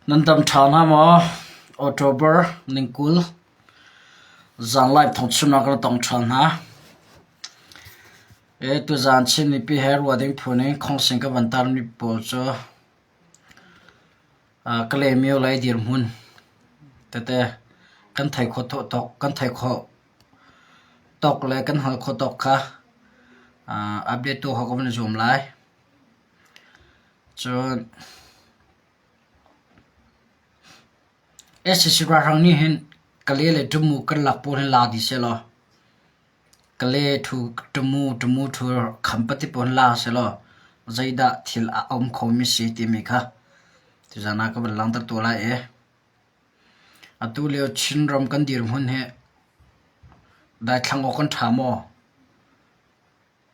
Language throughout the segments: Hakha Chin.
Nan dam ṭha hna maw? October ning 20 zanlai thawngchimnak kan tong ṭhan hna. E tuzaan Chin mipi he ruah ding phun in khawngsing ka van tarmi pawl cu Kalaymyo lei dirhmun tete kan thei khawh tawk kan thei khawh tawk le kan hngalh khawh tawk kha update tuah khawh ka van i zuam lai. Cun sac ralhrang nih hin Kale le Tamu kan lak pawl hin la dih sehlaw Kale ṭhu Tamu Tamu ṭhu Khampati pawl hin la sehlaw zeidah thil a um khomi si timi kha tuzaan ah ka van langhter tuah lai i atu lio Chinram kan dirhmun hi daithlang awk kan ṭha maw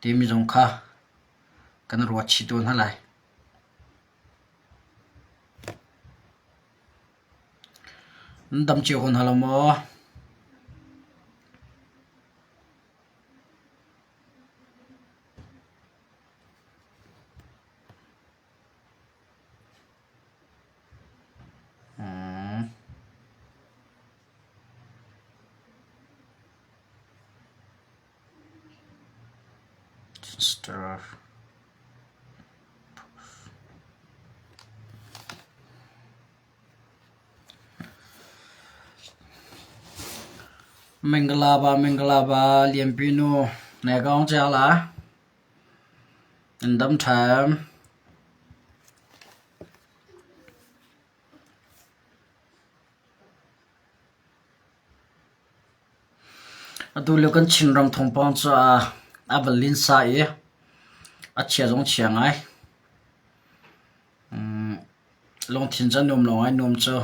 timi zong kha kan ruat chih tawn hna lai. Nan dam cio ko hna lo maw? Hmm. Stir. Mingalaba Mingalaba Lianpi nu ne kaung cia la. Nan dam ṭha em? Atu lio kan Chinram thawngpang cu a van linsa i a chia zong chia ngai. Lungthin cu a nuam lo ngai. Nuam cu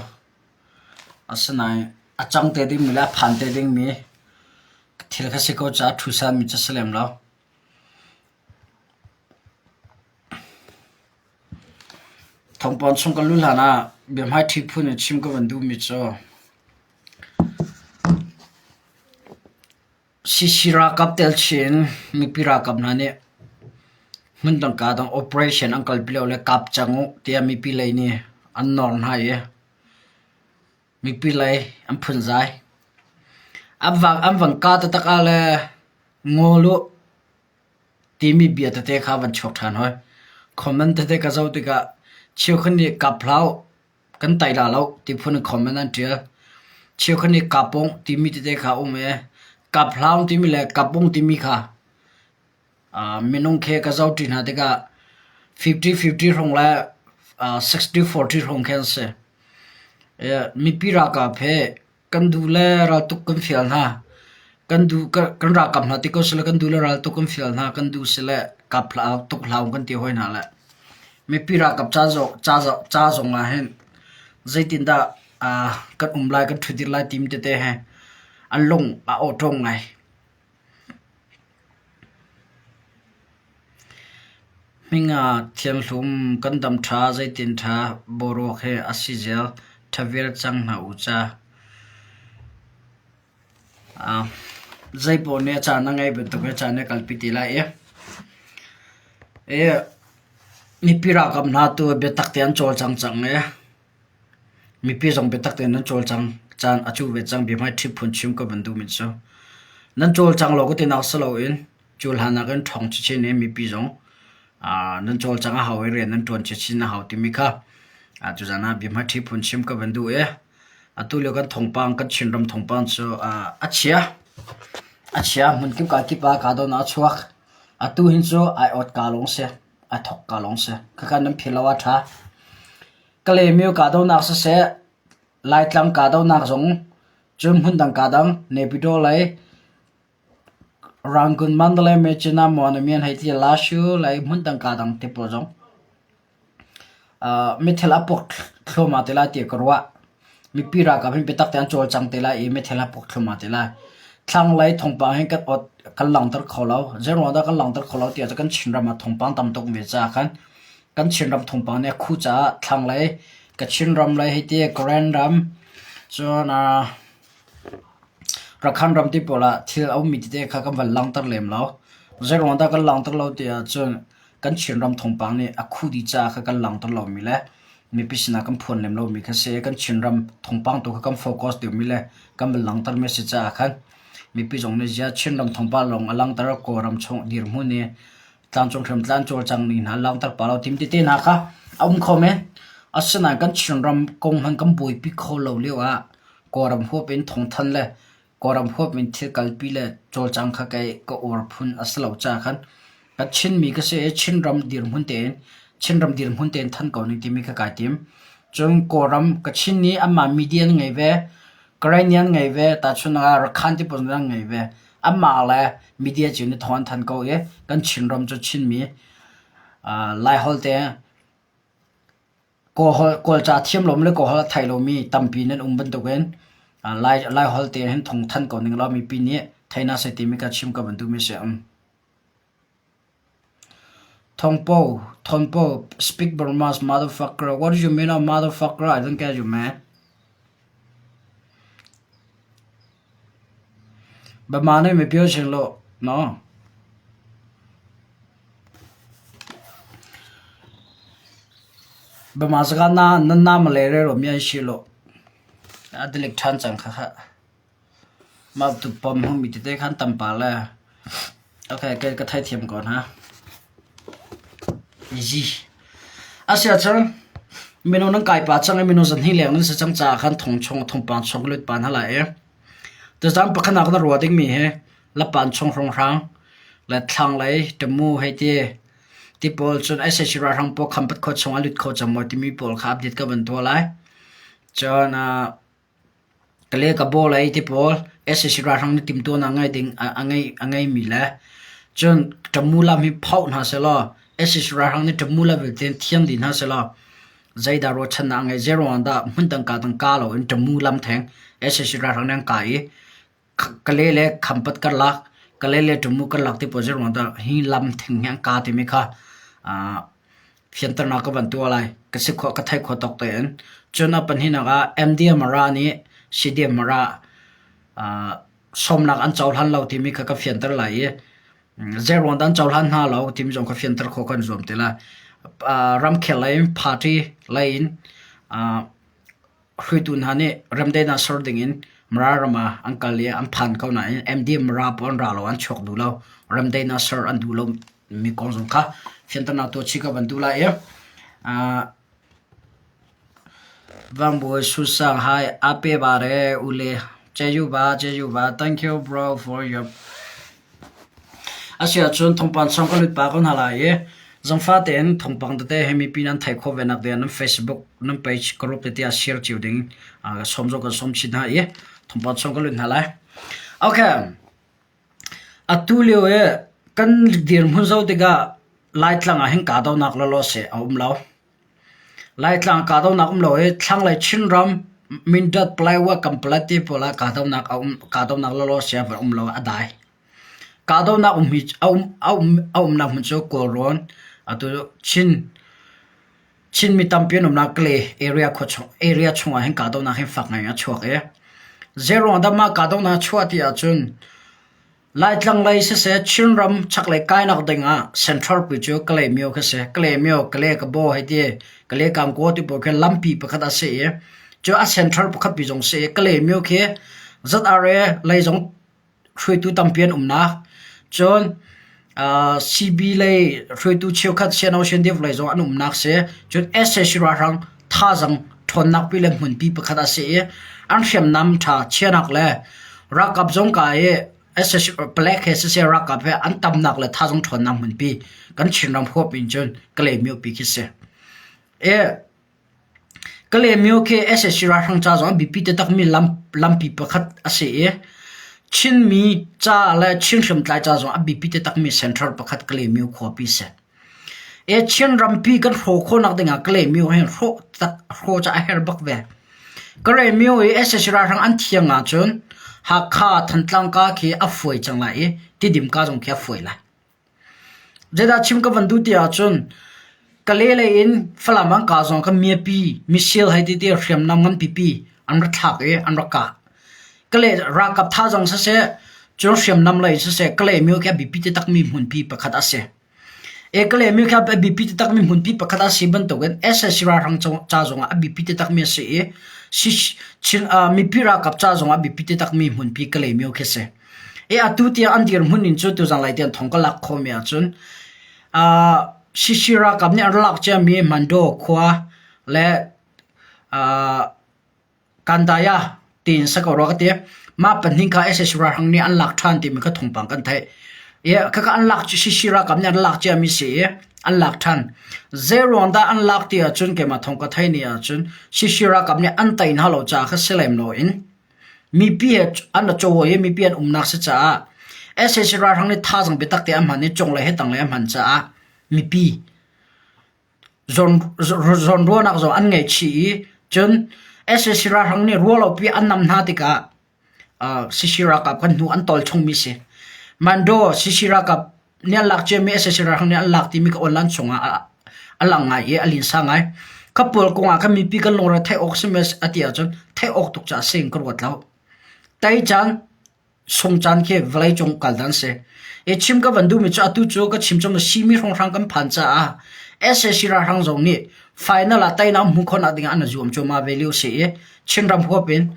asinain a cang te dingmi le a phan te dingmi thil kha si ko caah a ṭhusanmi cu a si lem lo. Thawngpang chung kan luh hlan ah biahmaiṭhi phun in chim ka van duhmi cu CC ralkap telchin in mipi ralkap hna nih hmundang kaa dang operation an kalpi lio le kap cang uh tiah mipi lei nih an nawr hna i mipi lei an phunzai. An van kah taktak ah le ngawl uh timi bia tete kha van chuak ṭhan hoi. Comment tete ka zoh tikah cheukhat nih kap hlah uh kan tai la lo ti phun in comment an ṭial. Cheukhat nih kapung timi tete kha a um i kap hlau timi le kapung timi kha minung khi ka zoh ṭi hna tikah 50-50 hrawng le 60-40 hrawng khi an si. Mipi ralkap hi Kan duh le raltuk kan fial hna. Kan duh kan ralkap hna ti ko sile kan duh le raltuk kan fial hna. Kan duh sile kap hlah tuk hlah kan ti hoi hna le. Mipi ralkap ca zong ca zong ah hin zeitindah kan um lai kan ṭhudir lai timi tete he an lung a awṭawm ngai. Hminga thianghlum kan dam ṭha zeitin ṭha boruak he a si zel ṭha vial cang hna u ca. Zeipaoh nih a caan a ngei bantuk in a caan a kalpi ti lai i mipi ralkap hna tu biatak tein an cawlcang cang i Mipi zong biatak tein nan cawlcang caan a cu ve cang biahmai ṭhi phun chim ka van duhmi cu. Nan cawlcang lo ka tinak si loin cu hlan nakin ṭhawng chinchin in mipi zong nan cawlcang a hau i rian nan ṭuan chinchin a hau timi kha tuzaan ah biahmai ṭhi phun chim ka van duh i atu lio kan thawngpang kan Chinram thawngpang cu a chia. A chia hmunkip kaa kip ah kahdohnak a chuak. Atu hin cu ai awt ka lawng si. A thawk ka lawng si. Khakha nan philh lo a ṭha. Kalaymyo kahdohnak siseh, Laitlang kahdohnak zong cun hmundang kahdang Naypyidaw lei Rangoon, Mandalay, Myitkyina, Mawlamyine hei ti Lashu lei hmundang kahdang te pawl zong mithil a puak thluahmah te lai ti ka ruah. Mipi ralkap hin biatak tein an cawlcang te lai i mithil a puak thluahmah te lai. Thlanglei thawngpang hi kan awt kan langhter kho lo. Zeiruang dah kan langhter kho lo ti ahcun kan Chinram ah thawngpang tam tuk ve caah khan Kan Chinram thawngpang nih a khuh caah thlanglei Kachin ram lei hei ti Karen ram cun Rakhine ram ti pawl ah thil a ummi tete kha kan van langhter lem lo. Zeiruang dah kan langhter lo ti ahcun kan Chinram thawngpang nih a khuh dih caah kha kan langhter lomi le Mipi sinah kan phuan lem lomi kha si. Kan Chinram thawngpang tu kha kan focus deuhmi le kan van langhtermi a si caah khan mipi zong nih ziah Chinram thawngpang lawng a langhter Kawlram chung dirhmun i tlangcung hriamtlan cawlcang ning hna langhter pah lo tim tete hna kha a um kho men. Asinain kan Chinram kong hmanh kan buaipi kho lo lio ah Kawlram huap in thawngthanh le Kawlram huap in thil kalpi le cawlcang kha kei ka uar phun a si lo caah khan ka Chinmi ka si i Chinram dirhmun tein Chinram dirhmun tein than ko ning timi kha kai tim. Cun Kawlram ka Chin nih anmah media an ngei ve, Karen nih an ngei ve, tahchunhnak ah Rakhan ti pawl an ngei ve. Anmah le media cio nih thawng an thanh ko i kan Chinram cu Chinmi Laiholh te Kawlca thiam lomi le Kawlholh a thei lomi tampi nan um bantukin Laiholh te hin thawng thanh ko ning law mipi nih thei hna seh timi ka chim ka van duhmi a si. Thawngpo, Thawngpo, speak Burmese motherfucker. What do you mean a motherfucker? I don't get you man. Bama nih mi pio chin lo no. Bama zaka na nan na ma le re ro mi an shi lo. A dilik ṭhan cang kha kha. Mah tu pom hung mi tete khan tam pa le. Okay, ka ka theithiam ko hna. Easy. Asiahcun minung nan kai pah cang i minung zahnih leng nan si cang caah khan thong chung thongpang chung lut pa hna lai i tuzaan pakhatnak na ruah dingmi hi lapan chung hrawnghrang le thlanglei tamu hei ti ti pawl cun sac ralhrang pawl khampat khua chung ah lut kho cang maw timi pawl kha update ka van tuah lai. Cun uh, Kale ka bawl ei ti pawl sac ralhrang nih timhtuahnak ngei ding a ngei a ngeimi le cun ṭamu lam hi phoh hna sehlaw sac ralhrang nih ṭamu lam vialte thiam dih hna sehlaw zeidah ruahchannak a ngei zeiruangah dah hmundang kaa dang kaa loin ṭamu lam theng sac ralhrang nih an kah i Kale le Khampat karlak, Kale le Ṭamu karlak ti pawl zeiruangah dah hi lam theng hi an kaa timi kha fianternak ka van tuah lai. Ka si khawh, ka theih khawh tawk tein. Cun a pahnihnak ah MDMRA nih CDMRA sawmnak an cohlan lo timi kha ka fianter lai i zeiruang dah an cohlan hna lo timi zong ka fianter khawh kan zuam te lai. Ramkhel lei in party lei in Hruaitu hna nih remdaihnak ser dingin Mara ram ah an kal i an phan ko nain MD Mara pawl an ra lo, an chuak duh lo. Remdaihnak ser an duh lomi kong zong kha fianternak tuah chih ka van duh lai i Vangbawi Susang hai ape bare ule Jeju ba Jeju ba thank you bro for your Asiahcun thawngpang chung ka lut pah ko hna lai i zangfah tein thawngpang tete hi mipi nan theih khawh ve nak ding ah nan Facebook nan page group tete ah share cio ding ka sawm zong kan sawm chin hna i thawngpang chung ka lut hna lai. Okay. Atu lio i kan dirhmun zoh tikah Laitlang ah hin kahdohnak lawlaw seh a um lo. Laitlang kahdohnak um lo i thlanglei Chinram Mindat Paletwa Kampala ti pawl ah kahdohnak a um kahdohnak lawlaw sia van um lo a dai. Kahdohnak um hi a um a um a umnak hmun cu Kawlrawn atu Chin Chinmi tampi an umnak Kale area khua chung area chungah hin kahdohnak hin fak ngai in a chuak i zeiruang dah mah kahdohnak a chuah ti ahcun Laitlang lei siseh Chinram chaklei kainak dingah Central pi cu Kalaymyo khi si. Kalaymyo, Kale-Kabaw hei ti, Kale-Kankaw ti pawl khi lampi pakhat a si i cu a central pakhat pi zong si i Kalaymyo khi ZRA lei zong hruaitu tampi an umnak. Cun CB lei hruaitu cheukhat CNO CNDF lei zong an umnak si. Cun sac ralhrang thazaang ṭhawnnak pi le hmunpi pakhat a si i an hriamnam ṭha chianak le ralkap zong ka i palek he siseh ralkap he an tamnak le thazaang ṭhawnnak hmunpi kan Chinram huap in cun Kalaymyo pi khi si. E Kalaymyo khi sac ralhrang ca zong biapi taktakmi lam lampi pakhat a si i Chinmi ca le Chin hriamtlai ca zong a biapi taktakmi central pakhat Kalaymyo khuapi si. Chin rampi kan hrawh khawhnak dingah Kalaymyo hi hrawh tak hrawh cu a herh bak ve. Kalaymyo i sac ralhrang an thiang ahcun Hakha Thantlang ka khi a fuai cang lai i Tidim ka zong khi a fuai lai. Zeidah chim ka van duh ti ahcun Kalay lei in Falam an kah zong kha miapi missile hei ti ti hriamnam ngan pipi an ra thlak i an ra kah. Kalay ralkap thazaang siseh cun hriamnam lei siseh Kalaymyo khi a biapi takmi hmunpi pakhat a si. E Kalaymyo khi a biapi taktakmi hmunpi pakhat a si bantukin sac ralhrang ca zongah a biapi taktakmi a si i Chin mipi ralkap ca zongah a biapi taktakmi hmunpi Kalaymyo khi a si. E atu tiang an dirhmun in cu tuzanglei tiang thong ka lak khawhmi ahcun CC ralkap nih an rak lak ciami Mandaw khua le Kandaya tiin sa ko rua ka ti. Mah pahnih kha sac ralhrang nih an lak ṭhan timi kha thawngpang kan theih. I khakha an lak CC ralkap nih an lak ciami si i an lak ṭhan. Zei ruang dah an lak ti ahcun keimah thawng ka theih ni ahcun CC ralkap nih an tei hna lo caah kha si lem loin mipi he an caw i mipi an umnak si caah sac ralhrang nih thazaang biatak te an hman i cunglei he tanglei an hman caah mipi Zawnruahnak zong an ngeihchih i cun sac ralhrang nih ruahlopi an nam hna tikah CC ralkap kan hnu an tawl chungmi si. Mandaw CC ralkap nih an lak ciami sac ralhrang nih an lak timi ka online chungah a lang ngai i a linsa ngai. Kha pawl kongah khan mipi kan lungre theih awk si a ti ahcun theih awk tuk caah si in ka ruat lo. Tei caan sung caan khi vawleicung kal dan si. I chim ka van duhmi cu atu cu ka chim cang simi hrawnghrang kan phan caah sac ralhrang zong nih final ah teinak hmu khawhnak dingah an zuam cuahmah ve lio si i Chinram huap in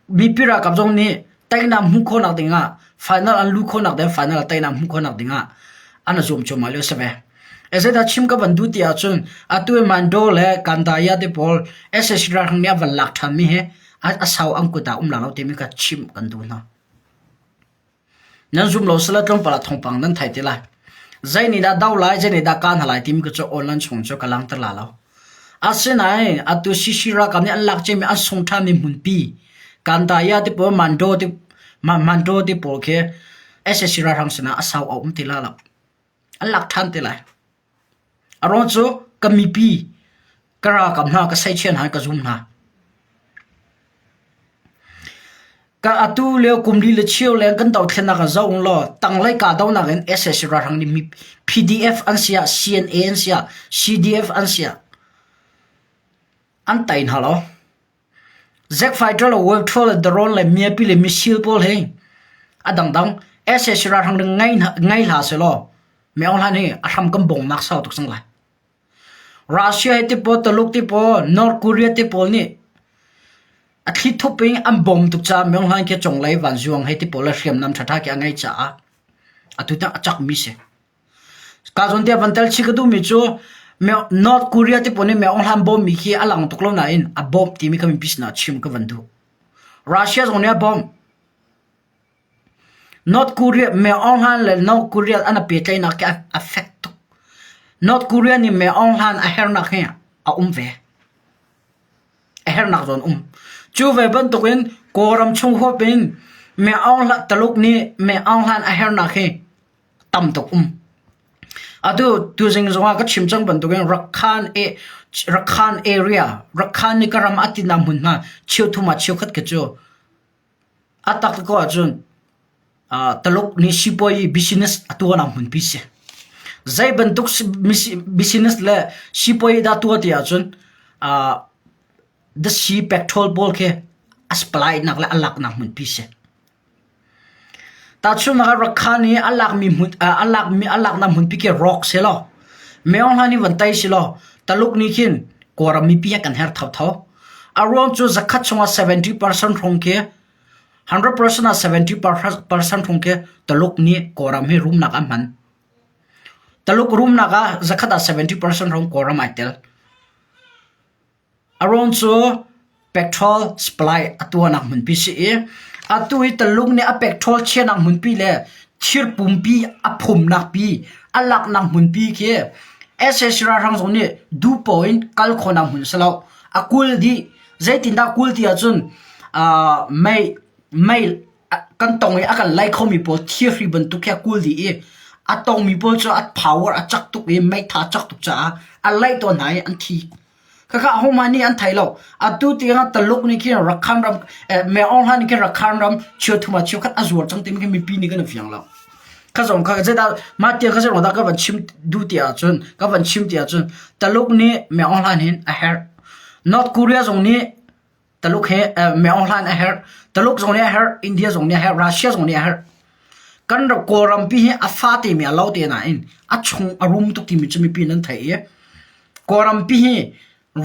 mipi ralkap zong nih teinak hmuh khawhnak dingah final an luh khawhnak ding final ah teinak hmuh khawhnak dingah an zuam cuahmah lio si ve. Zeidah chim ka van duh ti ahcun atu i Mando le Kandaya te pawl sac ralhrang nih a van lak ṭhanmi hi a sau an kut ah um la lo timi kha chimh kan duh hna. Nan zum lo sila tlawmpal ah thawngpang nan thei te lai. Zei nih dah do lai, zei nih dah ka hna lai timi ka cu online chung cu ka langter la lo. Asinain atu CC ralkap nih an lak ciami an sung ṭhanmi hmunpi Kandaya ti pawl Mando ti Mando ti pawl khi sac ralhrang sinah a sau a um ti la lo. An lak ṭhan te lai. A ruang cu ka mipi ka ralkap hna ka seichian hna ka zum hna. Ka atu lio kum li le cheu leng kan dothlennak ah zoh ung law tanglei kahdohnak in sac ralhrang nih PDF an si ah CNA an si ah CDF an si ah an tei hna lo. Zack fighter le World Tour le drone le miapi le missile pawl hi a dangdang sac ralhrang ning ngei hlah sehlaw Myo Hlan hi a hram kan bongnak sau tuk cang lai. Russia hi ti pawl, Tuluk ti pawl, North Korea ti pawl nih a thli thup in an bawm tuk caah Myo Hlan khi cunglei vanzuang hei ti pawl le hriamnam ṭhaṭha khi a ngei caah atu tiang a cakmi si. Ka zawn tiah van tel chih ka duhmi cu North Korea ti pawl nih Myo Hlan bawmmi khi a lang tuk lo nain a bawmh timi kha mipi sinah chim ka van duh. Russia zong nih a bawmh. North Korea Myo Aung Hlan le North Korea an i pehtlaihnak khi a fek tuk. North Korea nih Myo Aung Hlan a hernak hi a um ve. A hernak zawn um. Cu ve bantukin Kawlram chung huap in Myo Aung Hlan Taluk nih Myo Aung Hlan a hernak hi tam tuk um. Atu tuzing zongah ka chim cang bantukin Rakhan e Rakhan area Rakhan nih ka ram a tinak hmunhma cheuthum ah cheukhat khi cu a tak ko ahcun Taluk nih sipuazi business a tuahnak hmunpi si. Zei bantuk business le sipuazi dah tuah ti ahcun the petrol pawl khi a supply nak le a laknak hmunpi si. Tahchunhnak ah Rakhan i a lakmi hmun a lakmi a laknak hmunpi khi rawk selaw Myo Hlan i van tai selaw Taluk nih khin Kawlram mipi he kan her thotho. A ruang cu zakhat chungah 70% hrawng khi 100% ah 70% hrawng khi Taluk nih Kawlram hi rumnak an hman. Taluk rumnak ah zakhat ah 70% hrawng Kawlram ai tel. A ruang cu petrol supply a tuahnak hmunpi si i atu i Tuluk nih a petrol chiahnak hmunpi le thir pumpi a phumnak pi a laknak hmunpi khi sac ralhrang zong nih duhpoh in kal khawhnak hmun a si lo. A kul dih. Zeitindah kul ti ahcun mei mei kan tong i a kan lai khomi pawl thirhri bantuk khi a kul dih i a tongmi pawl cu a power a cak tuk i meitha a cak tuk caah a laih tawn hna i an thi. Khakha ahohmanh nih an thei lo. Atu tiangah Taluk nih khin Rakhan ram eh, Myo Aung Hlaing nih khin Rakhan ram cheuthum ah cheukhat a zuar cang timi khi mipi nih kan i fiang lo. Kha zong kha zeidah mah tiang kha zeiruang dah ka van chim duh ti ahcun ka van chim ti ahcun Taluk nih Myo Aung Hlaing hin a herh. North Korea zong nih Taluk he eh, Myo Aung Hlaing a herh. Taluk zong nih a herh, India zong nih a herh, Russia zong nih a herh. Kan ram Kawlrampi hi a fate mi a lo te nain a chung a rum tuk timi cu mipi nan theih i Kawlrampi hi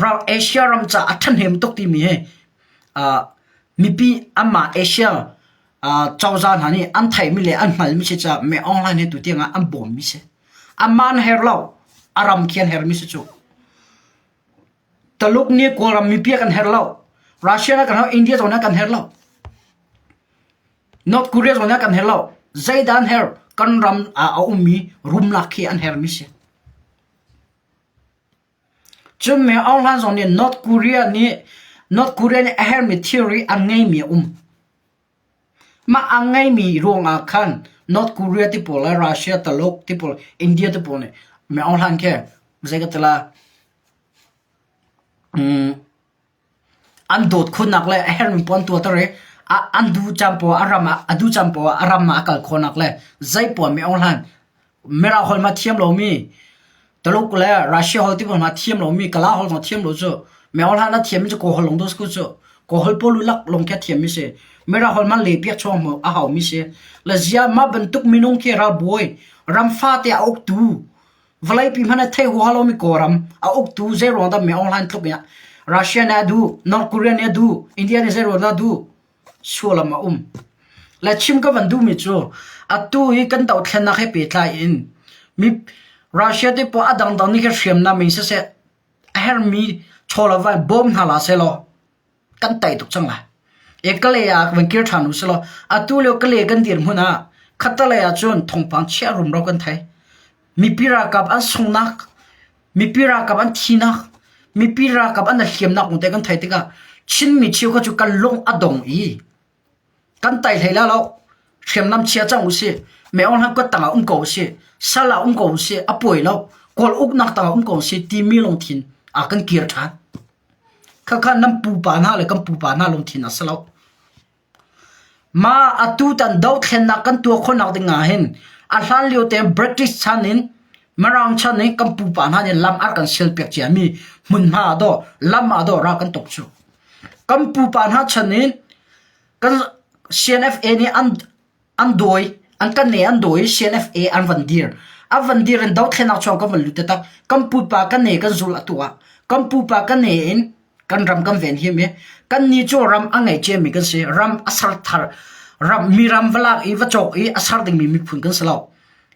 ram Asia ram ca a ṭhahnem tuk timi hi uh, mipi anmah Asia uh, cozah hna nih an theihmi le an hngalhmi si caah me online he tu tiangah an bawmmi si. Anmah an her lo, a ram khi an hermi si cu. Taluk nih Kawlram mipi a kan her lo. Russia nih a kan her, India zong nih a kan her lo. North Korea zong nih a kan her lo. Zeidah an her? Kan ram ah a ummi rumnak khi an hermi si. Cun Min Aung Hlaing zong nih North Korea nih North Korea nih a hermi thilri an ngeimi a um. Mah a ngeimi ruangah khan North Korea ti pawl le Russia, Taluk ti pawl, India ti pawl nih Min Aung Hlaing khi zei ka ti la an dawt khunnak le a herhmi pawl an tuahter i an duh caan poah a ram ah a duh caan poah a ram ah a kal khawhnak le zei poah Min Aung Hlaing Mirang holh ma thiam lomi Tuluk le Russia holh ti hna thiam lomi Kala holh zong thiam lo cu Mirang hlah na thiammi cu Kawl holh lawng daw cu Kawl holh pawl lak lawng khi a thiammi si Mirang holh man le piak chuang mu a haumi si le zia mah bantuk minung khi ralbawi ram fate a uktu vawleipi hmanh a thei huaha lomi Kawlram a uktu zei ruang dah Min Aung Hlaing tluk in Russia nih a duh North Korea nih a duh India nih zei ruang dah a duh sullam a um. Le chim ka van duhmi cu atu hi kan dohthlennak he pehtlai in mi Russia te pawl a dangdang nih khin hriamnam in siseh a herhmi chaw le vai bawm hna la sehlaw kan tei tuk cang lai. E Kalay ah van kir ṭhan u silaw atu lio Kalay kan dirhmun ah khattalei ah cun thawngpang chia rumro kan thei. Mipi ralkap an sunghnak Mipi ralkap an thinak, mipi ralkap an i hliamnak kong te kan theih tikah Chinmi cheukhat cu kan lung a dong i kan tai hlei la lo. Hriamnam chia cang usih. Meong hlan kuat tangah um ko usih. Sal ah um ko usih. A puai lo. Kawl uknak tangah um ko usih timi lungthin ah kan kir ṭhan. Khakha nan pupa hna le kan pupa hna lungthin a si lo. Mah atutan dothlennak kan tuah khawhnak ding ah hin a hlanlio tein British chan in Mirang chan in kan pupa hna nih lam a kan sialpiak ciami hmunhma ah dawh lam ah dawh ral kan tuk cu. Kan pupa hna chan in kan CNFA nih an an dawi an kan ne an dawi CNFA an van dir. An van dir in dothlennak chung kan van lut taktak. Kan pupa kan ne kan zul atu ah kan pupa kan ne in kan ram kan ven hiam i kannih cu ram a ngei ciami kan si ram a ser thar ram mi ram va lak i va cawk i a ser dingmi miphun kan si lo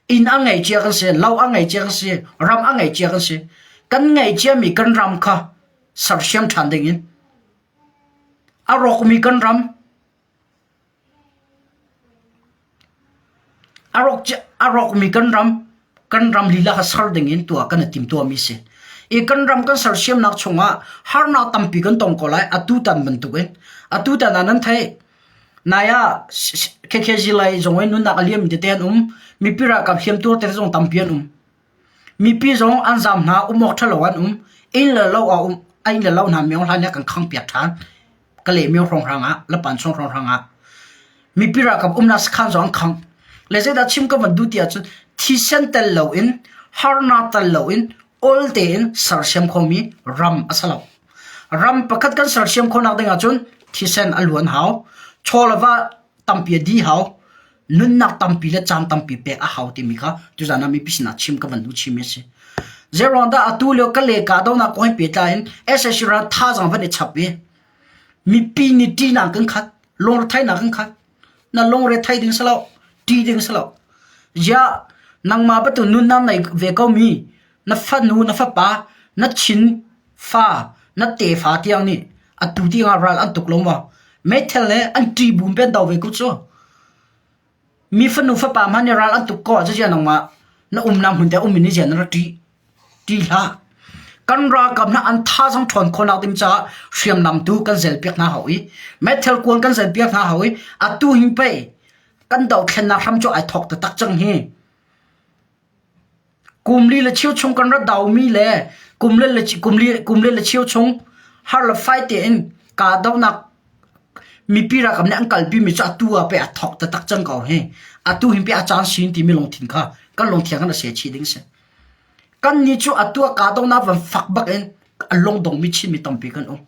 inn a ngei cia kan si lo a ngei cia kan si ram a ngei cia kan si kan ngei ciami kan ram kha sersiam ṭhan ding in a rawkmi kan ram A rawkmi kan ram, kan ram lila kha ser dingin tuah kan i timtuahmi a si. I kan ram kan sersiamnak chungah harnak tampi kan tong ko lai atutan bantukin. Atutan ah nan theih. Nai ah KKG lei zong in nunnak a liammi tete an um. Mipi ralkap hliamtuar tete zong tampi an um. Mipi zong an zaam hna, um awk ṭhalo an um. Inn le lo ah um, inn le lo hna myo hlan nih a kan khangpiak ṭhan. Kalaymyo hrawnghrang ah, Lapanchung hrawnghrang ah. Mipi ralkap umnak sakhan zong an khang. Le zeidah chim ka van duh ti ahcun thisen tel loin, harnak tel loin, awl tein sersiam khomi ram a si lo. Ram pakhat kan sersiam khawhnak ding ahcun thisen a luan hau. Chaw le va tampi a di hau. nunnak tampi le caan tampi pek a hau timi kha tuzan ah mipi sinah chim ka van duh chimi a si. Zeiruang dah atu lio ka le ka donak kong he pehtlai in SAC ral thazaang van i chap i mipi nih ṭihnak kan khat, lungretheihnak kan khat. Na lungre thei ding si lo, ṭih ding si lo. Ziah nangmah bantuk nunnak nei ve komi na fanu, na fapa, na chin fa, na tefa tiang nih atu tiangah ral an tuk lo maw? Meithal le an ṭih bu in pen do ve ko cu. Mi fanu fapa hmanh nih ral an tuk ko ahcun ziah nangmah na umnak hmun te um in ziah na ra ṭih? Ṭih hlah. Kan ralkap hna an thazaang ṭhawn khawhnak ding caah hriamnam tu kan zelpiak hna hau i meithal kuan kan zelpiak hna hau i atu hin pei kan dohthlennak hram cu ai thawk taktak cang hi. Kum li le cheu chung kan rak daumi le kum li le kum li kum li le cheu chung har le fai tein kahdohnak mipi ralkap nih an kalpimi cu atu ah pei a thawk taktak cang ko hi. Atu hin pei a caan sin timi lungthin kha kan lungthin kan a se chih ding si. Kan nih cu atu ah kahdohnak van fak bak in a lungdongmi Chinmi tampi kan um.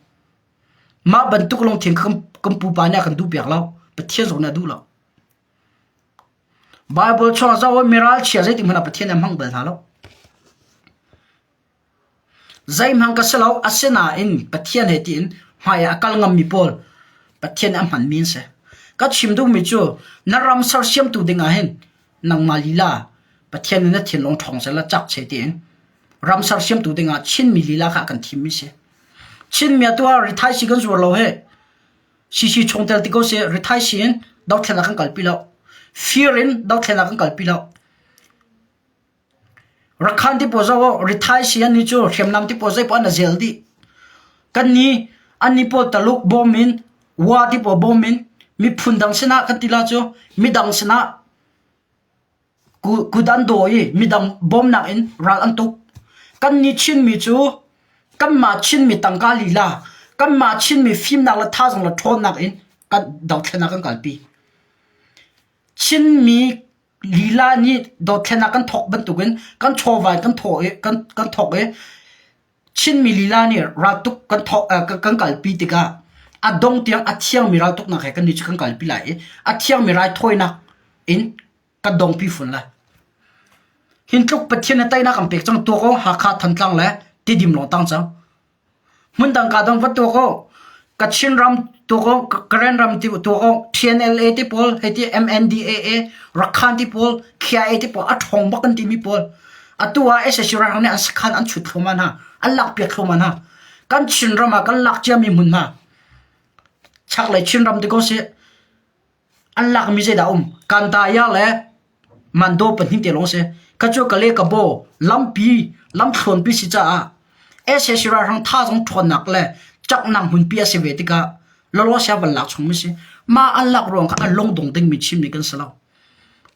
Mah bantuk lungthin kha kan pupa nih a kan duhpiak lo. Pathian zong nih a duh lo. Bible chung ah zoh mi ralchia zeitik hmanh ah Pathian nih a hmang bal hna lo. Zeihmanh ka si lo, asinain Pathian he tiin hmai ah a kal ngammi pawl Pathian nih a hmanmi an si. Ka chim duhmi cu na ram sersiamtu ding ah hin nangmah lila Pathian nih na thinlung ṭhawng seh la cak seh tiin ram sersiamtu ding ah Chinmi lila kha a kan thimmi si. Chinmi atu ah rithaisii kan zuar lo hi CC chungtel ti ko seh rithaisii in dothlennak kan kalpi lo. Fir in dothlennak kan kalpi lo. Rakhan ti pawl zoh rithaisii an nih cu hriamnam ti pawl zeipaoh an i zel dih. Kannih annih pawl Taluk bawm in Wa ti pawl bawm in miphun dang sinah kan ti la cu midang sinah kut an daw i midang bawmnak in ral an tuk. Kannih Chinmi cu kanmah Chinmi tangka lila, kanmah Chinmi fimnak le thazaang le ṭhawnnak in kan dothlennak kan kalpi. Chinmi lila nih dothlennak kan thawk bantukin kan chawva in kan thawh i kan kan thawk i Chinmi lila nih raltuk kan thawk kan kalpi tikah a dong tiang a thiangmi raltuknak he kannih cu kan kalpi lai i a thiangmi raithawinak in kan dongpi fawn lai. Hin tluk Pathian nih teinak kan pek cang tuak aw Hakha Thantlang le Tidim lawng tang cang. Hmundang kaa dang va tuak u. Kachin ram tuak u, Karen ram ti tuak u, TNLA ti pawl, hei ti MNDAA, Rakhan ti pawl, KIA ti pawl, a ṭhawng bak kan timi pawl. Atu ah sac ralhrang nih an sakhan an chut thluahmah hna, an lakpiak thluahmah hna. Kan Chinram ah kan lak ciami hmunhma, chaklei Chinram ti ko sih, An lakmi zeidah a um? Kandaya le Mando pahnih te lawng a si. Kha cu Kale Kabaw lampi lamthluanpi si caah sac ralhrang thazaang ṭhawnnak le caknak hmunpi a si ve tikah lawlawsia van lak chungmi si. Mah an lak ruang kha a lungdong dingmi Chinmi kan si lo.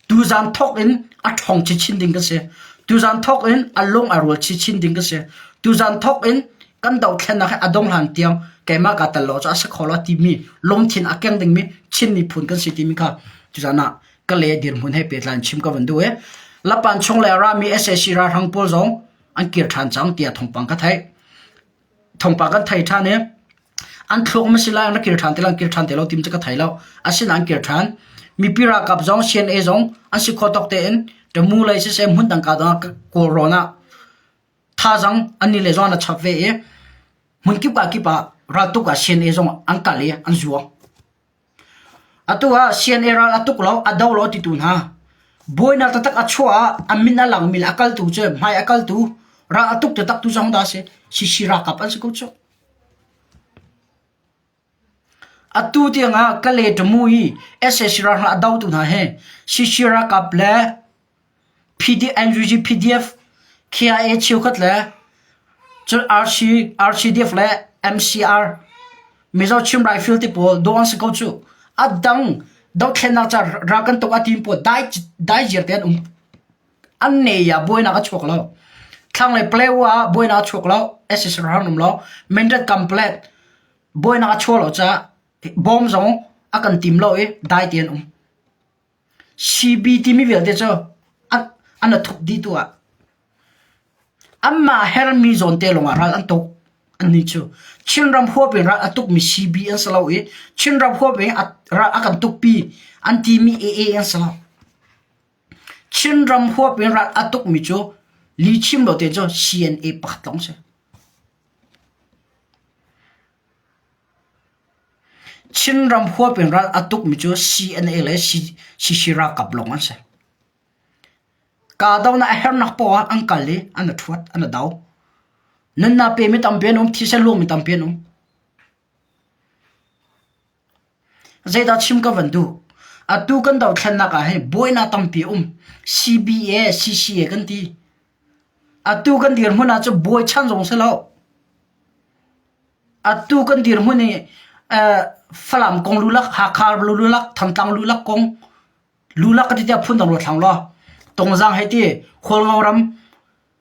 Tuzaan thawk in a ṭhawng chinchin ding kan si. Tuzaan thawk in a lung a rual chinchin ding kan si. Tuzaan thawk in kan dohthlennak hi a dong hlan tiang keimah kaa tel lo cu a si kho lo timi lungthin a keng dingmi Chin miphun kan si timi kha tuzaan ah ka le dirhmun he pehtlai in chim ka van duh i Lapan chung le a rami sac ralhrang pawl zong an kir ṭhan cang tiah thawngpang ka theih. Thawngpang kan thei ṭhan i an thluak ma si lai an rak kir ṭhan te lo an kir ṭhan te lo tim cu ka thei lo. Asinain an kir ṭhan. Mipi ralkap zong CNA zong an si khawh tawk tein Tamu lei siseh hmun dang ka dang ah Kawlrawn ah thazaang an nih le zong an chap ve i hmunkip ka kip ah raltuk ah CNA zong an kal i an zuang. Atu ah CNA ral a tuk lo, a do lo titu hna buainak taktak a chuah ah a min a langmi le a kaltu cu hmai a kaltu ral a tuk taktak tu zong dah a si. CC ralkap an si ko cu. Atu tiangah Kalay Tamu i sac ralhrang a dotu hna hi CC ralkap le NUG PDF, KIA cheukhat le cun RC, RCDF le MCR Mizo Chin Rifle ti pawl dawh an si ko cu. A dang dothlennak ca ral kan tuk a tim pawl dai dai ziar te an um. An ne ya buainak a chuak lo. Thlanglei Palewa ah buainak a chuak lo. SSR ram um lo. Mindat Complet buainak a chuak lo caah bom zong a kan tim lo i dai te an um. CB timi vialte cu an a thuk dih tu ah anmah hermi zawn te lawngah ral an tuk. Annih cu Chinram huap in ral a tukmi CB an si lo i Chinram huap in ral a kan tukpi an timi AA an si lo. Chinram huap in ral a tukmi cu lihchim lo te cu CNA pakhat lawng si. Chinram huap in ral a tukmi cu CNA le CC ralkap lawng an si. Kahdohnak a hernak poah ah an kal i an i ṭhuat, an i do. Nunnak pemi tampi an um, thisen luangmi tampi an um. Zeidah chim ka van duh? Atu kan dothlennak ah hin buainak tampi a um. CBA, CCA kan ti. Atu kan dirhmun ah cun buai chan zong si lo. Atu kan dirhmun hi Falam kong lulak, Hakha lulak, Thantlang lulak kong lulak ka ti tiah phun dang ruat hlang law Tongzang hei ti, Hualngo ram,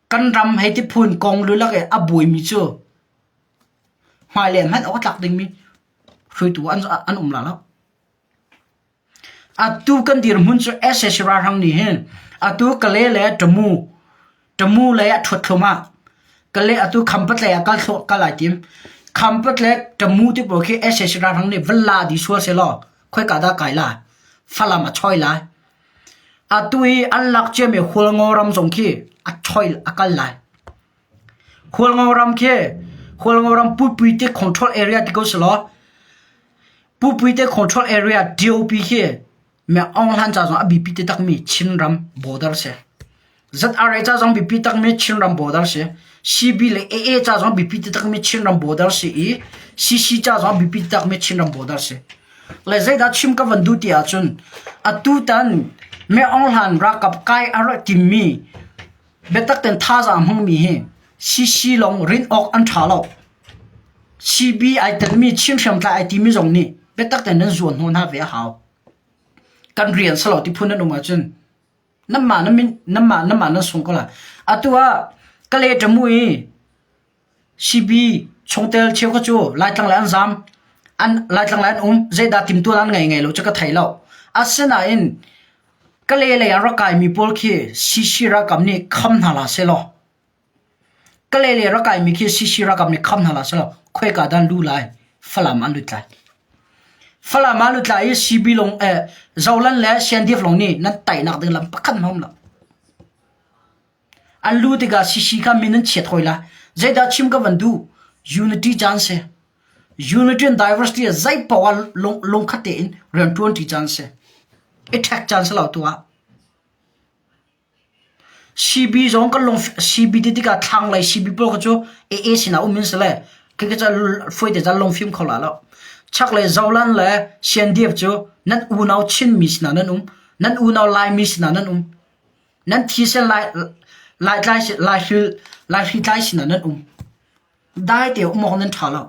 kan ram hei ti phun kong lulak i a buaimi cu hmailei hmanh awk a tlak dingmi hruaitu an, an um la lo. Atu kan dirhmun cu sac ralhrang nih hin atu Kale le Tamu Tamu lei ah ṭhuat thluahmah. Kale atu Khampatlei ah kal thluah kal ai tim. Khampatle Tamu ti pawl khi sac ralhrang nih van la dih sual sehlaw khoika dah kai lai? Falam a choi lai. Atu i an lak ciami Hualngo ram zong khi a choil a kal lai. Hualngo ram khi Hualngo ram Pupuite control area ti ko selaw Pupuite control area DOP khi Me Aung Hlan ca zong a biapi taktakmi Chinram border si. ZRA ca zong biapi takmi Chinram border si. CB le AA ca zong biapi taktakmi Chinram border si i CC ca zong biapi taktakmi Chinram border si. Le zeidah chim ka van duh ti ahcun atutan Me Aung Hlan ralkap kai a rak timmi biatak ten thazaang hmangmi hi CC lawng rinh awk an ṭha lo. CB ai telmi Chin hriamtlai ai timi zong nih biatak tein nan zuan hnawh hna ve a hau. Kan rian si lo ti phun nan um ahcun nanmah nan min nanmah nanmah nan sung ko lai. Atu ah Kale ṭamu i CB chungtel cheukhat cu Laitlang le an zaam. An Laitlang le an um. Zeidah timtuan an ngei ngei lo cu ka thei lo. Asinain Kale lei ah rak kaimi pawl khi CC ralkap nih kham hna hlah sehlaw Kalay le rak kaimi khi CC ralkap nih kham hna hlah sehlaw khoika dah an luh lai? Falam an lut lai. Falam ah lut lai i CB lawng eh Zolan le CNDF lawng nih nan tainak ding lam pakhat hmanh a um lo. An luh tikah CC kha min an chiat hawi lai. Zeidah chim ka van duh? Unity caan si. Unity and diversity ah zei paoh ah lung, lungkhat tein rianṭuanṭi caan si. I ṭhek caan si lo tu ah. CB zong kan lung CB ti tikah thlanglei CB pawl kha cu AA sinah um in si le khikhi cu fuaite ca lungfim kho la lo. Chaklei Zolan le CNDF cu nan unau Chinmi sinah nan um, nan unau Laimi sinah nan um, nan thisen Lai Laitlai Laihril Laihritlai sinah nan um. Dai te um awk nan ṭha lo.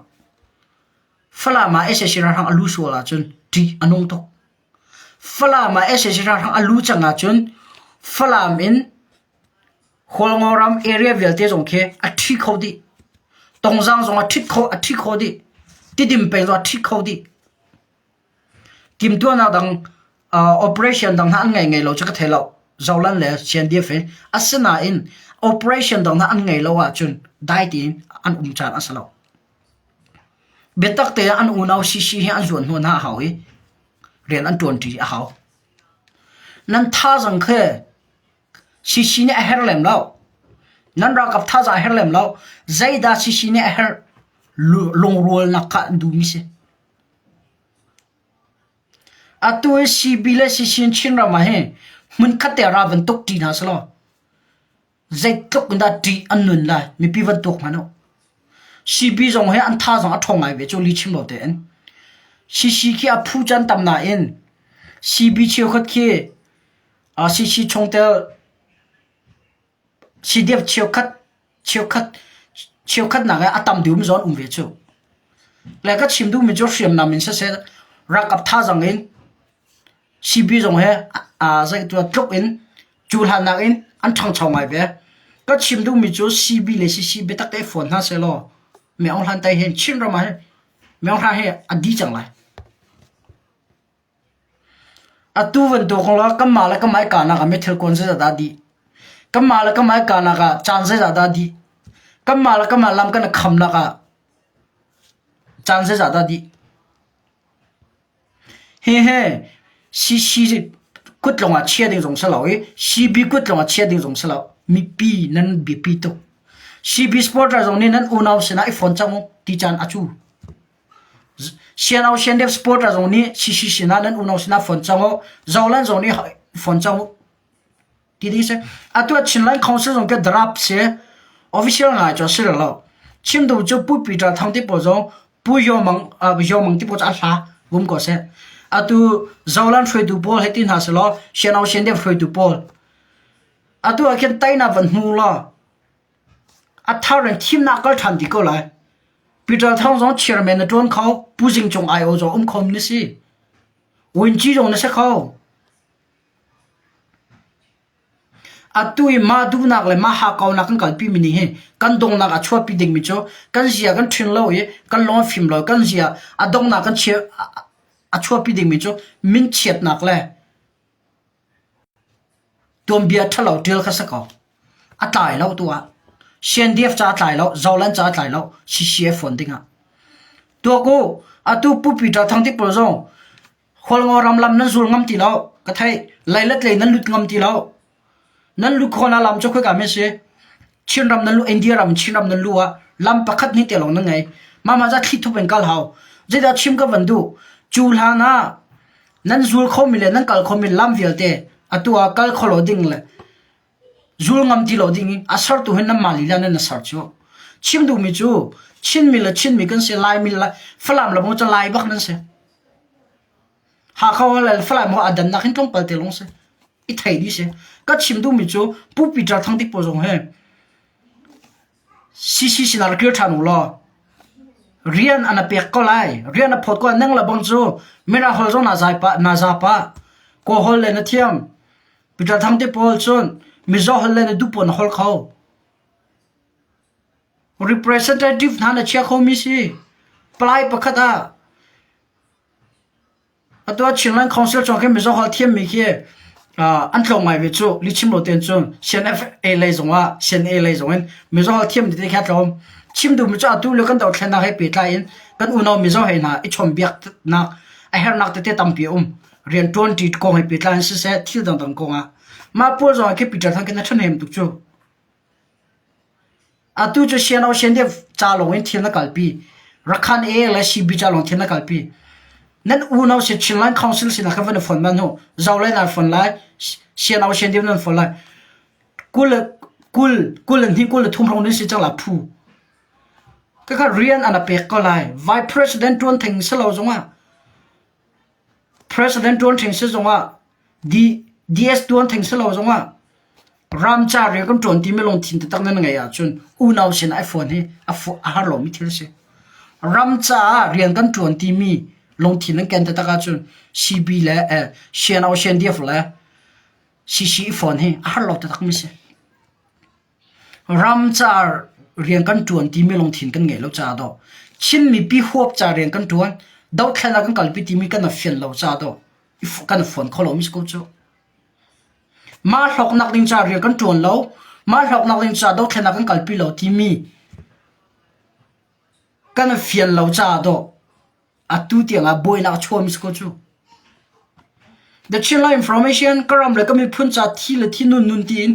Falam ah sac ralhrang a lu sual ahcun ṭih a nung tuk. Falam ah sac ralhrang a lu cang ahcun Falam in Hualngo ram area vialte zong khi a ṭhi kho dih. Tongzang zong a ṭhit kho a ṭhi kho dih. Tidim peng zong a ṭhi kho dih. Timtuahnak dang uh, operation dang hna an ngei ngei lo cu ka thei lo. Zolan le CNDF in asinain operation dang hna an ngei lo ahcun dai tein an um caan a si lo. Biatak te ah an unau CC hi an zuan hnawh hna a hau i rian an ṭuanṭi a hau. Nan thazaang khi CC nih a herh lem lo. Nan ralkap thazaang a herh lem lo. Zeidah CC nih a herh? Lungrualnak kha an duhmi si. Atu hi CB le CC in Chinram ah hin hmunkhat te ra van tuk ṭi hna selaw Zeitluk in dah ṭih an nun lai mipi van tuak hmanh u. CB zong hi an tha zong a ṭhawng ngai ve cu lihchim lo tein. CC khi a phu can tam nain CB cheukhat khi CC chungtel CDF cheukhat cheukhat cheukhat nak ah a tam deuh mi zawn um ve cu. Le ka chim duhmi cu hriamnam in siseh ralkap thazaang in CB zong he aa zeihtuah tluk in cuhlannak in an ṭhangcho ngai ve. Ka chim duhmi cu CB le CC biatak te fawn hna sehlaw Myo Aung Hlaing tai hin Chinram ah hin Myo Aung Hlaing hi a di cang lai. Atu bantuk la kanmah le kanmah i kahnak ah meithal kuan zeizat dah a dih? Kanmah le kanmah i kahnak ah caan zeizat dah a dih? Kanmah le kanmah lam kan i khamnak ah caan zeizat dah a dih? Hihi CC kut lawng ah chia ding zong si lo i CB kut lawng ah chia ding zong si lo. Mipi nan biapi tuk. CB supporter zong nih nan unau sinah i fon cang u ti caan a cu. CNO CNDF supporter zong nih CC sinah nan unau sinah fon cang u. Zolan zong nih fon cang u. Ti ding si. Atu ah Chinland Council zong ke draft si. Official ngai cu a si lo. Chim duh cu Pu Peter Thang ti pawl zong Pu Yaw Mang uh, Yaw Mang ti pawl cu a hla vum ko seh. Atu Zolan hruaitu pawl hei ti hna selaw Sianau Siandep hruaitu pawl. Atu ah khin taina van hmu law a thar in thimnak kal ṭhan ti ko lai. Peter Thang zong chairman na ṭuan kho, Pu Zing Cung IO zong um kho na si. Winci zong na si kho. Atu i mah duhnak le mah hakkaunak kan kalpimi nih hin kan donghnak a chuahpi dingmi cu kan zia kan ṭhing lo i kan lung a fim lo i kan zia a donghnak kan chia a chuahpi dingmi cu minchiatnak le tuanbia ṭhalo ṭial kha si ko. A tlai lo tu ah. CNDF ca a tlai lo, Zoland ca a tlai lo, CCF fawn dingah. Tuak u, atu Pu Peter Thang ti pawl zong Hualngo ram lam nan zul ngam ti lo. Ka theih. Leilet lei nan lut ngam ti lo. Nan lu khawhnak lam cu khoika men si? Chinram nan lu India ram Chinram nan lu ah lam pakhat hnih te lawng nan ngei. Mah mah ca thli thup in kal hau. Zeidah chim ka van duh? Cu hlan ah nan zul khomi le nan kal khomi lam vialte atu ah kal kho lo ding le zul ngam ti lo ding i a sertu hi nanmah lila nan ser cu. Chim duhmi cu Chinmi le Chinmi kan si, Laimi le Falam le bang cu Lai bak nan si. Hakha le Falam ho a dannak hin tlawmpal te lawng si. I thei dih si. Ka chim duhmi cu Pu Peter Thang Dik pawl zong hi CC sinah rak kir ṭhan u law rian an a pek ko lai. Rian a phawt ko lai. Nang le bang cu Mirang holh zong naa zai pah, naa za pah. Kawl holh le na thiam. Peter Thang te pawl cun Mizo holh le na duh pawl na holh kho. Representative hna na chia khomi si. Palai pakhat ah Atu ah Chinland Council chung khi Mizo holh thiammi khi an tlawm ngai ve cu. Lihchim lo tein cun CNFA lei zongah CNA lei zong in Mizo holh thiammi te khi a tlawm. Chim duhmi cu atu lio kan dothlennak he pehtlai in kan unau Mizo he hna i chawnhbiaknak a herhnak tete tampi a um. Rianṭuan ṭi kong he pehtlai in siseh thil dangdang kong ah. Mah pawl zong ah khi Peter Thang khi na ṭhahnem tuk cu. Atu cu siano sian deuh ca lawng in thil na kalpi. Rakhan A le CB ca lawng thil na kalpi. Nan unau si Chinland Council sinah khan van i fon man hu. Zo lai nan fon lai. Siano sian deuh nan fon lai. 20 kul 20 le hnih 23 hrawng nan si cang la phu. Kaka rian an a pek ko lai. Vice President tuan theng selo zongah President ṭuan ṭhing si zongah DS ṭuan theng si lo zongah ramca rian kan ṭuan timi lungthin taktak nan ngeih ahcun unau sin ah i fuan hi a har lomi thil a si. Ram caah rian kan ṭuan timi lungthin nan ken taktak ahcun CB le CNO CNDF le CC i fuan hi a har lo taktakmi a si. Ram ca rian kan ṭuan timi lungthin kan ngeih lo caah dawh Chin mipi huap ca rian kan ṭuan, dothlen ah kan kalpi timi kan i fian lo caah dawh kan i fuan kho lomi si ko cu. Mah hlawknak ding ca rian kan ṭuan lo, mah hlawknak ding ca dothlen ah kan kalpi lo timi kan i fian lo caah dawh Atu tiangah buainak a chuahmi si ko cu. The Chinland Information ka ram le ka miphun ca thi le thi nun nun tiin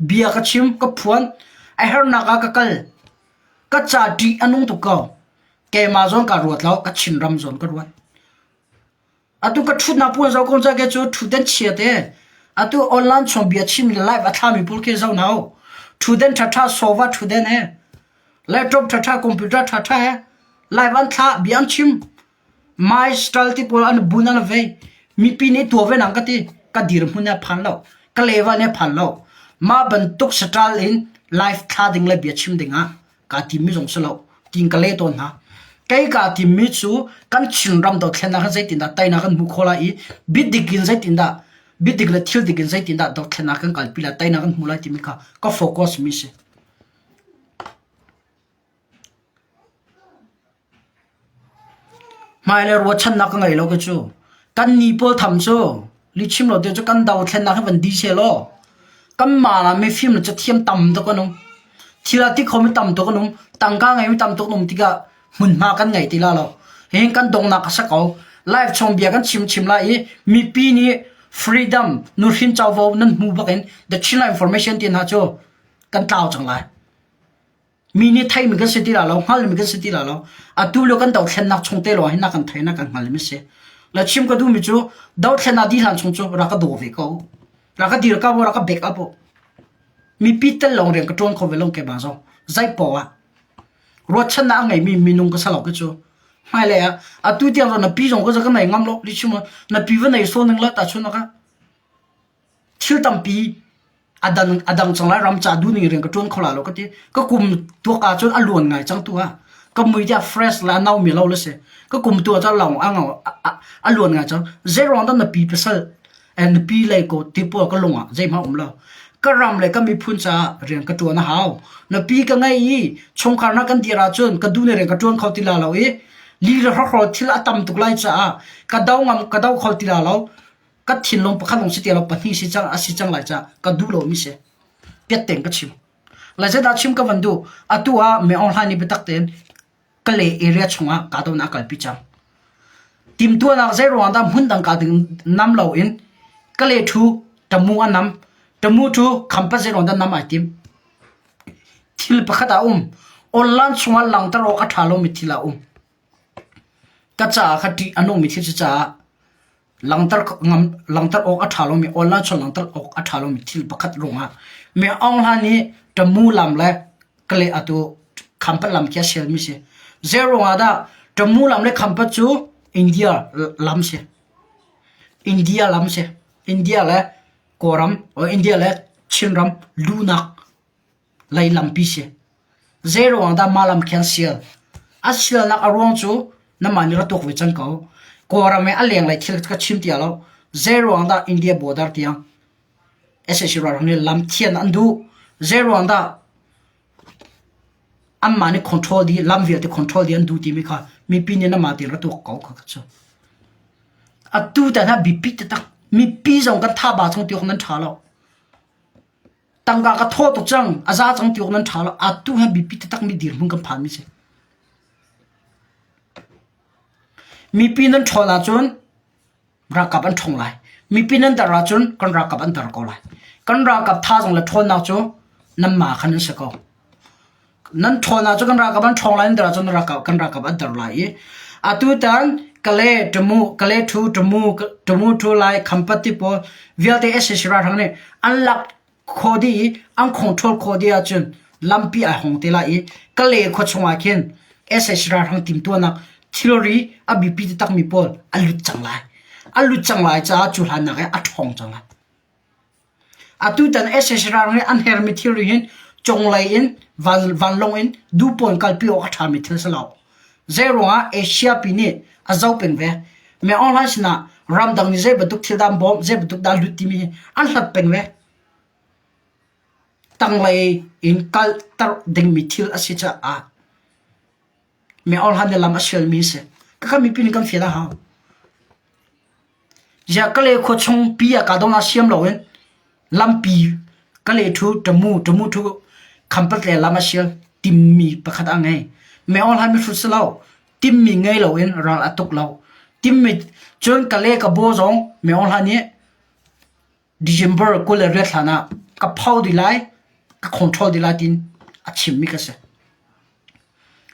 bia ka chim, ka phuan, a hernak ah ka kal. Ka ca ṭih a nung tuk ko. Keimah zawn ka ruat lo, ka Chinram zawn ka ruat. Atu ka ṭhutnak puan zo kong ca ke cu ṭhutden chia te. Atu online chung bia chim le live a thlami pawl khi zo na u. Ṭhutden ṭhaṭha sofa ṭhutden he laptop ṭhaṭha computer ṭhaṭha he Live an thlah, bia an chim. My style ti pawl an bun an vei. Mipi nih tuah ve nang ka ti. Ka dirhmun nih a phan lo. Ka level nih a phan lo. Mah bantuk style in live thla ding le bia chim ding ah kaa timmi zong si lo. Tiin ka leh tawn hna. Kei kaa timmi cu kan Chinram dothlennak hin zeitindah teinak kan hmuh khawh lai i biadik in zeitindah biadik le thil dik in zeitindah dothlennak kan kalpi lai teinak kan hmuh lai timi kha ka focus mi si. Hmailei ruahchannak ka ngei lo ka cu. Kan ni pawl tham cu lihchim lo te cu kan dothlennak hi van di sehlaw kanmah ah mifim le cathiam tam tuk an um. Thil a ti khomi tam tuk an um. Tangka ngeimi tam tuk an um tikah hmunhma kan ngei ti la lo. Hihin kan donghnak a si ko. Live chung bia kan chim chim lai i mipi nih freedom nuhrin covo nan hmu bak in the Chinland Information ti hna cu kan tlau cang lai. Mi nih theimi kan si ti la lo, hngalmi kan si ti la lo. Atu lio kan dothlennak chung te lawng hin na kan thei na kan hngalmi si. Le chim ka duhmi cu dothlennak dih hlan chung cu rak ka daw ve ko. Rak ka dir ka rak ka back up. Mipi tel lawng rian ka ṭuan kho ve lo ke ba zong. Zei poah ah. Ruahchannak a ngeimi minung ka si lo ke cu. Hmailei ah atu tiang na pi zong ka ka nei ngam lo. Li chim na pi va nei so ning la ta chun ka. Thil tampi a dang a dang cang lai ram ca duh ning rian ka ṭuan kho la lo ka ti ka kum tuak ah cun a luan ngai cang tu ah ka mui tiah fresh le a no mi lo le si ka kum tu ah cun long a a luan ngai cang zei ruang dah na pi pasal and na pi lei ko ti pawl ka lung ah zeihmanh um lo ka ram le ka miphun caah rian ka ṭuan a hau na pi ka ngei i chungkhar na kan dir ahcun ka duh ne rian ka ṭuan kho ti la lo i li le hrokhrawl thil a tam tuk lai caah ka do ngam ka do kho ti la lo ka thinlung pakhat lawng si ti lo pahnih si cang a si cang lai caah ka duh lomi si piatteng ka chim lai zeidah chim ka van duh atu ah me online nih biatak tein Kalay area chungah kahdohnak a kalpi cang timtuahnak zei ruang dah hmun dang ka ding nam loin. Kale ṭhu Tamu a nam. Tamu cu Khampat zeiruang dah nam ai tim? Thil pakhat ah a um. Online chungah langhter awk a ṭha lomi thil a um. Ka caah kha ṭih a nungmi thil si caah langhter ngam langhter awk a ṭha lomi online chung langhter awk a ṭha lomi thil pakhat ruangah mi Aung Hla nih Tamu lam le Kale atu Khampat lam khi a sialmi si. Zei ruangah dah Tamu lam le Khampat cu India lam si. India lam si. India le Kawlram or India le Chinram lunak lei lampi si. Zei ruang dah mah lam khi an sial? A sialnak a ruang cu namah nih ra tuak ve cang ko. Kawlram i a lenglei thil ka chim ti lo. Zei ruang dah India border tiang sac ralhrang nih lam thian an duh? Zei ruang dah anmah nih control dih lam vialte control dih an duh timi kha mipi nih namah tein ra tuak ko kha cu. Atu tan ah biapi taktak mipi zong kan tha ba chung ti awk nan ṭha lo. Tangka ka thaw tuk cang, a za cang ti awk nan ṭha lo. Atu hi biapi taktak mi dirhmun kan phan mi si. Mipi nan ṭhawn ahcun ralkap an ṭhawng lai. Mipi nan dar ahcun kan ralkap an dar ko lai. Kan ralkap thazaang le ṭhawnnak cu nanmah khan an si ko. Nan ṭhawn ahcun kan ralkap an ṭhawng lai, nan dar ahcun ralkap, kan ralkap an dar lai i atutan Kale Tamu, Kale Thu Tamu, Tamu Thu Lai, Khampat ti pawl vialte sac ralhrang nih an lak khawh dih i an control khawh dih ahcun lampi ai hong te lai i Kale khua chungah khin sac ralhrang timhtuahnak thilri a biapi taktakmi pawl a lut cang lai. A lut cang lai caah cu hlannak i a ṭhawng cang lai. Atutan sac ralhrang nih an hermi thilri hin cunglei in vanlawng in duhpawn kalpi awk a ṭhami thil si lo. Zeiruangah Asia pi nih a zoh peng ve. Mi online sinah ramdang nih zei bantuk thil dah an bawmh, zei bantuk dah an lut timi hi an hlat peng ve. Tanglei in kalter dingmi thil a si caah mi online nih lam a sialmi a si. Khakha mipi nih kan fian a hau. Ziah Kale khua chung pi ah kahdohnak siam loin lampi Kale ṭhu Tamu Tamu ṭhu Khampat le lam a sial timmi pakhat a ngei. Meaw hlan mihrut si lo. Timmi ngei loin ral a tuk lo. Timmi cun Kale ka baw zong Meaw hlan nih December 28 hlan ah ka pho dih lai, ka control dih lai tiin a chimmi ka si.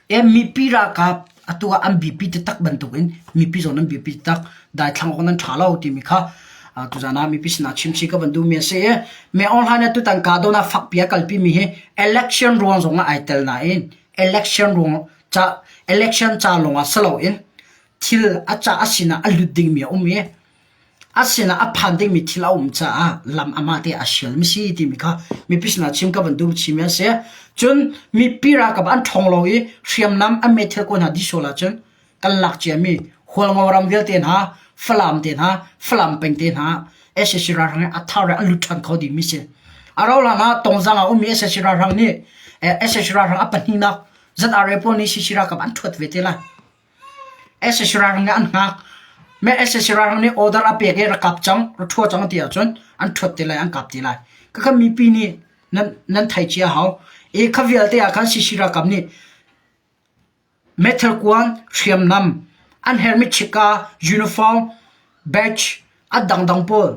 E mipi ralkap atu ah an biapi taktak bantukin mipi zong nan biapi taktak daithlang awk nan ṭha lo timi kha tuzan ah mipi sinah chim chih ka van duhmi a si i me online ah tutan kahdohnak fakpi a kalpi mi hi election ruang zong ah ai tel nain election ruang ca election ca lawng ah si loin thil a ca a sinah a lut dingmi a um i A sinah a phan dingmi thil a um caah lam amah te a sialmi si timi kha mipi sinah chim ka van duh chimi an si. Cun mipi ralkap an ṭhawng lo i hriamnam an meithal ko hna dih sual ahcun kan lak ciami Hualngo ram vialte hna, Falam te hna, Falam peng te hna sac ralhrang hi a thar in an lut ṭhan kho dingmi si. A rauhhlan ah Tongzang ah ummi sac ralhrang nih sac ralhrang a pahnihnak ZRA pawl nih sac ralkap an ṭhuat ve te lai. Sac ralhrang nih an hngak. Meh sac ralhrang nih order a pek i ra kap cang, ra ṭhua cang ti ahcun an ṭhuat te lai, an kap te lai. Khakha mipi nih nan, nan thei cia hau. I kha vialte ah khan sac ralkap nih meithal kuan, hriamnam, an herhmi chika, uniform, badge, a dangdang pawl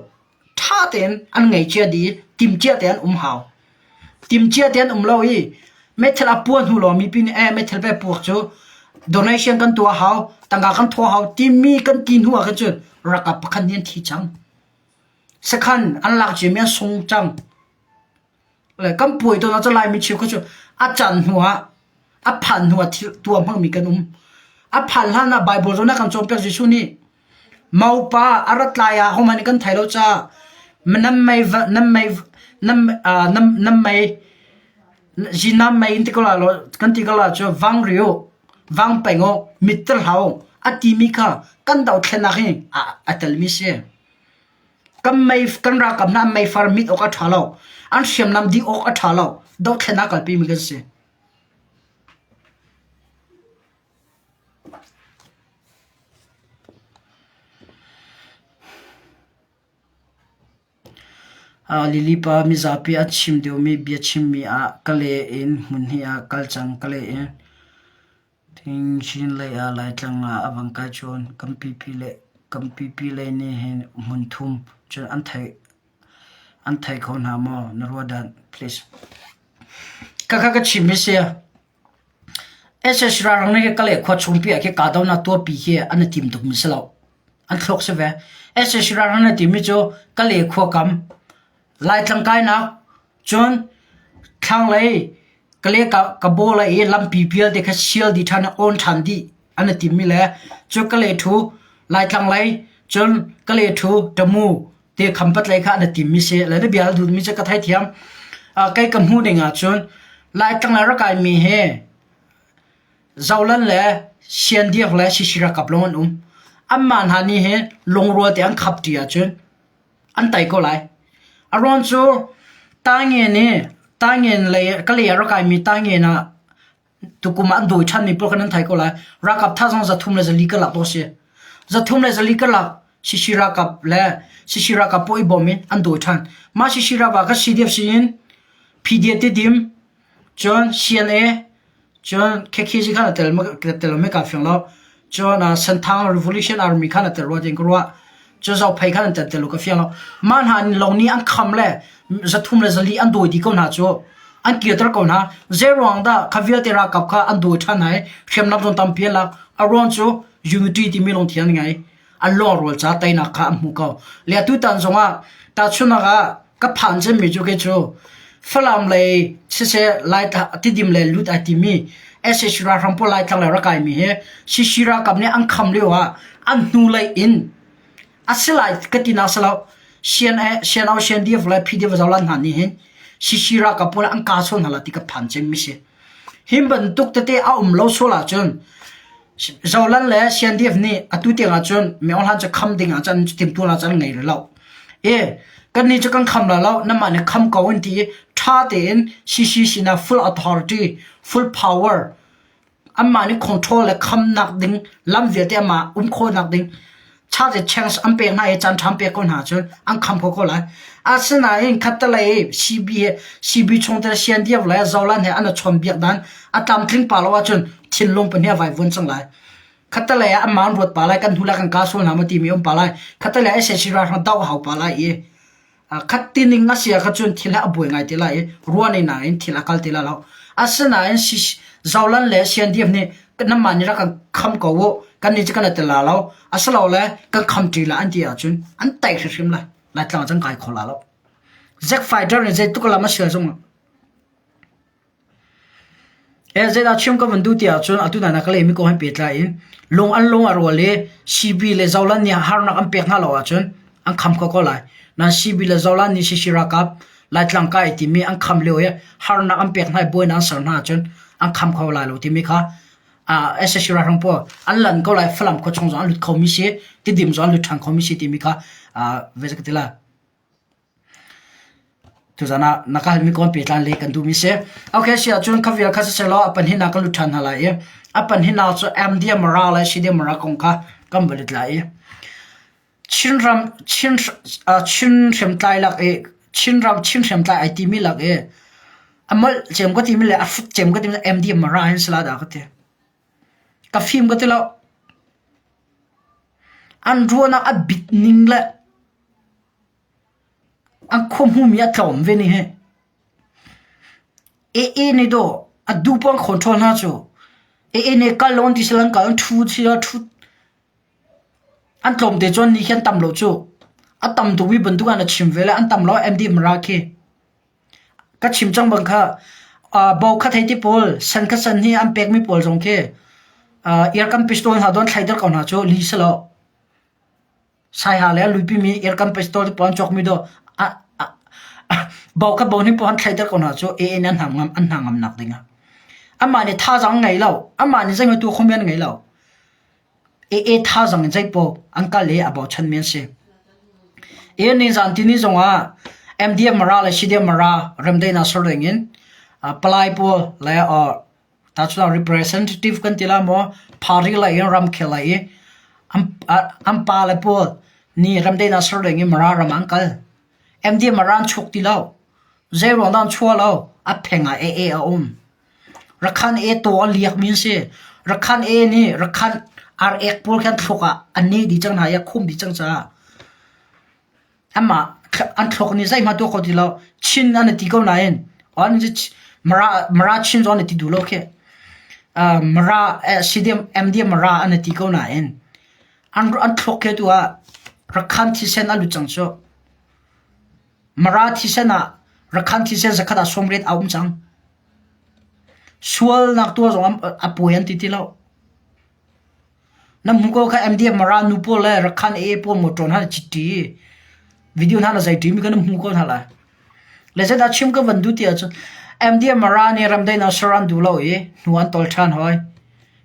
ṭha tein an ngei cia dih i timhcia tein an um hau. Timhcia tein an um lo i meithal a puah hnu lawng mipi nih eh meithal pe puak cu donation kan tuah hau, tangka kan thawh hau timi kan ti hnu ah khan cun ralkap pakhat nih an thi cang. Sakhan an lak ciami an sung cang. Le kan puai tawn ahcun Laimi cheukhat cu a can hnu ah a phan hnu ah thil tuah hmangmi kan um. A phan hlan ah Baibal zawn ah kan cawnpiak Jesuh nih maupa a rat lai ah hohmanh nih kan thei lo caah nan mei nan mei nan nan nan mei zinam mei in ti ko la law kan ti ko la cu vang ri u vang peng u mit ter hlah u a timi kha kan dothlennak hi a, a telmi si. Kan mei kan ralkap hna an meifar mit awk a ṭha lo. An hriamnam dih awk a ṭha lo. Dohthlennak kalpi mi kan si. Lily pa mizapi a chim deuhmi biachimmi ah Kale in hmun hnih ah kal cang. Kale in Thingchin lei ah Laitlang ah a vang kai chun. Kan pipi le. Kan pipi lei nih hin hmun thum cun an thei an thei kho hna maw? Na ruah dan please. Khakha ka chim hi si. SS ralhrang nih Kalay khua chungpi ah khi kahdohnak tuahpi hi an i tim tukmi si lo. An thluak si ve. SS ralhrang nih a timi cu Kalay khua kam Laitlang kainak cun thlanglei Kalay Kabaw lei i lampi vialte kha sial dih ṭhan i awn ṭhan dih an i timmi le cu Kalay ṭhu Laitlang lei cun Kalay ṭhu Tamu te khampat lei kha an i timmi si. Le na bia na duhmi cu ka theithiam. Kei ka hmuh ning ahcun Laitlang le rak kaimi hi Zolan le Siandiak le Sisira kap lawng an um. Anmah hna nih hin lungrual te an khap ṭi ahcun an tei ko lai. A ruang cu Taingen i Taingen lei Kalay ah rak kaimi Taingen ah tukum ah an dawi ṭhanmi pawl kha nan thei ko lai. Ralkap thazaang 304 ka lak dawh a si. 304 ka lak Sisi ralkap le Sisi ralkap pawl i bawm in an dawi ṭhan. Mah Sisi ralkap kha CDF sin PDF Tidim cun CNA Cun KKG khan a tel tel lo kaa fiang lo. Cun uh, Senthang Revolution Army khan a tel rua tiin ka ruah. Cun Zophei khan an tel tel lo ka fiang lo. Mah hna in lo nih an kham le 304 an dawi dih ko hna cu. An kirter ko hna. Zei ruang dah kha vialte ralkap kha an dawi ṭhan hna i hriamnam zong tampi an lak. A ruang cu unity timi lungthin an ngei. An lawngrual ca teinak kha an hmu ko. Le atutan zongah tahchunhnak ah ka phan cemmi cu kei cu Falam lei siseh Lai Tidim le lut ai timi SH ralhrang pawl Laitlang le rak kaimi hi CC ralkap nih an kham lio ah an hnulei in a si lai ka ti nak si lo CNA CNO CNDF le PDF zolan hna nih hin CC ralkap pawl an ka sual hna la ti ka phan cemmi si. Hi bantuk tete a um lo sual ahcun Zolan le CNDF nih atu tiang ahcun Myo Hlan cu kham ding ah cun timhtuah cun an ngei rih lo. I kannih cu kan kham lai lo, nanmah nih kham ko an ti i ṭha tein CC sinah full authority, full power anmah nih control le khamnak ding lam vialte amah um khawhnak ding ṭha chance an pek hna i caan ṭha an pek ko hna ahcun an kham kho ko lai. Asinain khattelei CB he CB chungtel CNDF le Zolan he an i chawnbiak dan a tlamtling pa lo ahcun thinlung pahnih a vaivuan cang lai. Khattelei ah anmah an ruat pa lai, kan hnu le kan ka sual hna maw timi um pa lai. Khattelei ah sac ralhrang doh a hau pa lai i khat tining a si ah kha cun thil hi a buai ngai te lai i ruahning nain thil a kal te lai lo. Asinain Zolan le CNDF nih nanmah nih rak kan kham ko u, kannih cu kan i tel la lo, asilole kan kham ṭi lai an ti ahcun an tei hrimhrim lai. Laitlang ah cun kai kho la lo. Zack Fighter nih zeitluk lam a sial zongah Zeidah chim ka van duh ti ahcun atu na ka lehmi kong he pehtlai in lung an lung a rual i CB le Zolan nih harnak an pek hna lo ahcun an kham kho ko lai. Nain CB le Zolan nih CC ralkap Laitlang kai timi an kham lio i harnak an pek hna i buainak an ser hna ahcun an kham kho lai lo timi kha sac ralhrang pawl an lan ko lai Falam khua chung zong an lut khomi si Tidim zong an lut ṭhan khomi si timi kha ka ti lai. Tuzan ah na ka halmi kawn pehtlan le kan duhmi si. Okay, si ahcun kha vial kha siseh law a panhin ah kan lut ṭhan hna lai i a panhin ah cu MD Mara le CD Mara kong kha kan va lut lai i Chinram Chin Chin hriamtlai lak i Chinram Chin hriamtlai ai timi lak i a molh cem ka timi le a hrut cem ka timi MD Mara hin si la dah ka ti. Ka fim ka ti lo. An ruahnak a bit ning le An khuahmumi a tlawm ve ning hi. AA nih dawh a duh paoh an control hna cu. AA nih kal law an ti sila an kal, an ṭhu sila ṭhu. An tlawmte cu an nih khi an tam lo cu. A tam tukmi bantuk ah na chim ve le an tam lo MD Mara khi. Ka chim cang bang kha bo kha thei ti pawl, san kha san hi an pekmi pawl zong khi airgun pistol hna dawn thlaider ko hna cu li si lo. Saiha le a luipimi airgun pistol te pawl an cawkmi dawh bo kha bo nih pawl an thlaiter ko hna cu AA nih an hna ngam an hna ngamnak ding ah. Amah nih thazaang an ngei lo. Amah nih zeihmanh tuah khomi an ngei lo. AA thazaang in zeipaoh an kal i a bochanmi an si. AA nizaan tini zong ah MDF Mara le CDF Mara remdaihnak ser ding in palai pawl le Tahchunhnak representative kan ti lai maw, party lei in ramkhel lei i an pale pawl nih ramdaihnak ser ding in Mara ram ah an kal. MD Mara an chuak ti lo. Zeiruang dah an chuah lo? A pheng ah AA a um. Rakhan A taw a liakmi an si. Rakhan A nih Rakhan. Ar ek pawl khan thluak ah an ne dih cang hna i a khum dih cang caah Amah an thluak nih zeihmanh tuah kho ti lo. Chin an i ti ko nain an Mara Mara Chin zong an i ti duh lo khi. Uh, Mara eh, CDM MDM Mara an i ti ko nain an an thluak khi tu ah Rakhan thisen a lut cang cu. Mara thisen ah Rakhan thisen zakhat ah sawmriat a um cang. Sualnak tuah zong a puai an ti ti lo. Na hmu ko kha MDF Mara nu pawl le Rakhan AA pawl motor hna chitti video hna na zai ṭi mi kan hmu ko hna lai. Le zeidah chim ka van duh ti ahcun MDF Mara nih ramdaihnak ser an duh lo i hnu an tol ṭhan hoi.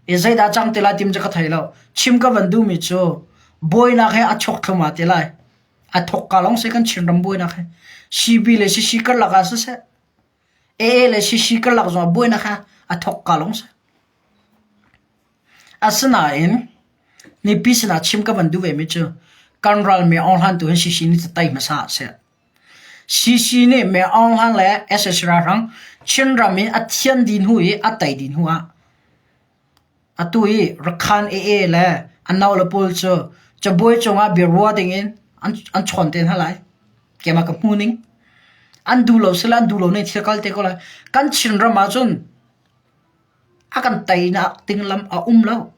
I zeidah cang ti lai tim cu ka thei lo. Chim ka van duhmi cu buainak he a chok thluahmah te lai. A thok ka lawng si kan Chinram buainak he. CB le CC karlak ah siseh, AA le CC karlak zong ah buainak kha a thok ka lawng si. Asinain mipi sinah chim ka van duh vemi cu kan ral Me Aung Hlaing tu hin CC nih tei hmasa ah seh. CC nih Me Aung Hlaing le sac ralhrang Chinram in a thian dih hnu i a tei dih hnu ah atu i Rakhan AA le a nau le pawl cu cabuai cungah biaruah dingin an, an chawn te hna lai. Keimah ka hmu ning. An duh lo sila an duh lo ning thil kal te ko lai. Kan Chinram ahcun A kan teinak ding lam a um lo.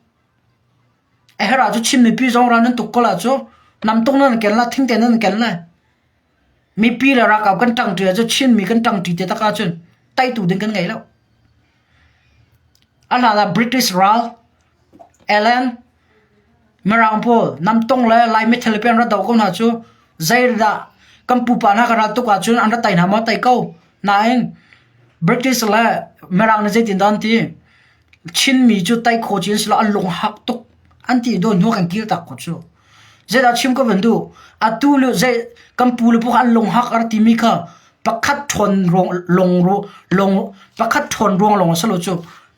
A herh ahcun Chin mipi zong ral nan tuk ko la cu namtung nan ken la thingte nan ken lai. Mipi le ralkap kan ṭangṭi ahcun Chinmi kan ṭangṭi te tak ahcun teitu ding kan ngei lo. A hlan ah British ral Ellen Mirang pawl namtong le Lai meithal pe an ra do ko hna cu zeidah kan pupa hna kan ral tuk ahcun an ra tei hna maw tei ko. Nain British le Mirang nih zeitindah an ti? Chinmi cu tei khawh ci an si lo, an lung hak tuk an ti dawn hnu kan kir tak ko cu. Zeidah chim ka van duh? Atu le zei kan pu le pu kha an lung hak ar timi kha pakhat ṭhawn ruang lung lung pakhat ṭhawn ruang lawng a si lo cu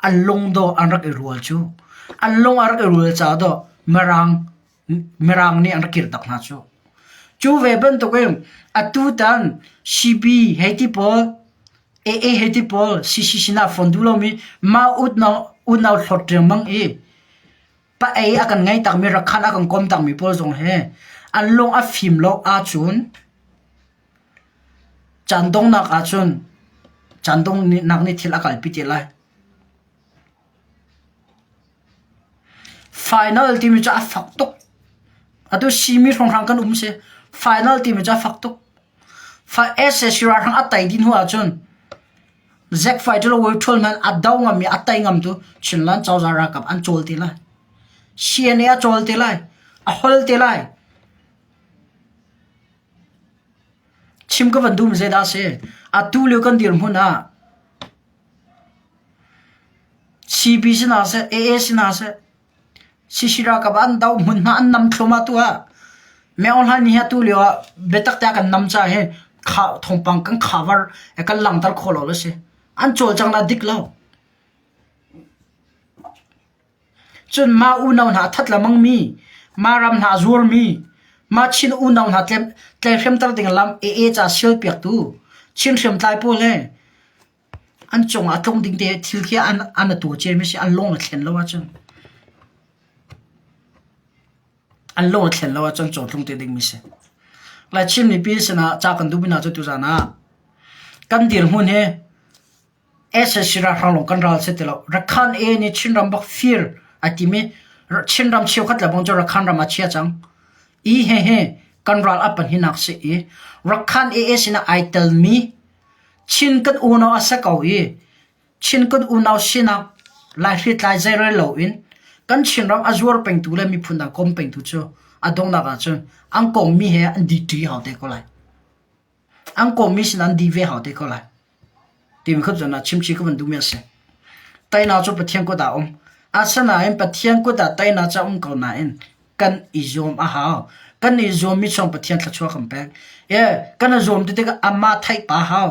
an lung dawh an rak i rual cu. An lung a rak i rual caah dawh Mirang Mirang nih an rak kir tak hna cu. Cu ve bantukin atutan CB hei ti pawl AA hei ti pawl CC sinah fon duh lomi mah unau unau hlawt riangmang i pa ei a kan ngei takmi rakhan a kan kom takmi pawl zong he an lung a fim lo ahcun caan donghnak ahcun caan donghnak nih thil a kalpi te lai. Final timi cu a fak tuk. Atu simi hrawnghrang kan um si. Final timi cu a fak tuk. SSC ralhrang a tei dih hnu ahcun Zack fighter le Wave Ṭhual hmanh a do ngam i a tei ngam tu Chinland cozah ralkap an cawl te lai. CNA a cawl te lai. A hol te lai. Chim ka van duhmi zeidah a si? Atu lio kan dirhmun ah CB si hna seh, AA si hna seh, CC ralkap an doh hmun hna an nam thluahmah tu ah Myo Hlaing nih atu lio ah biatak te a kan nam caah hin thawngpang kan cover kan langhter khawh lo a si. An cawlcanghnak dik lo. Cun mah unau hna a that lengmang mi, mah ram hna a zuarmi, mah Chin unau hna tlaihhremter ding lam AA ca sialpiaktu Chin hriamtlai pawl he an cungah a tlung ding te thil khi an an a tuah ciami a si. An lung a thlen lo ahcun an lung a thlen lo ahcun cawtlung te dingmi si. Lai Chin mipi sinah ca kan duhmi hna cu tuzaan ah kan dirhmun hi SAC ralhrang lawng kan ral si ti lo. Rakhan A nih Chinram bak fir a timi Chinram cheukhat le bang cu Rakhan ram ah chia cang. I hehe kan ral a pahnihnak si i Rakhan AA sinah ai telmi Chin kan unau a si ko i Chin kan unau sinak Laihri tlai zeirel loin kan Chinram a zuar pengtu le miphun dang kom pengtu cu a donghnak ahcun an kommi he an diṭi hau te ko lai. An kommi sin an di ve hau te ko lai. Timi kha cun chimchih ka van duhmi a si. Teinak cu Pathian kut ah a um. Asinain Pathian kut ah teinak cu a um ko nain kan i zuam a hau. Kan i zuammi chung Pathian thluachuah kan pek. E, kan i zuam ti tikah amah theih pa hau.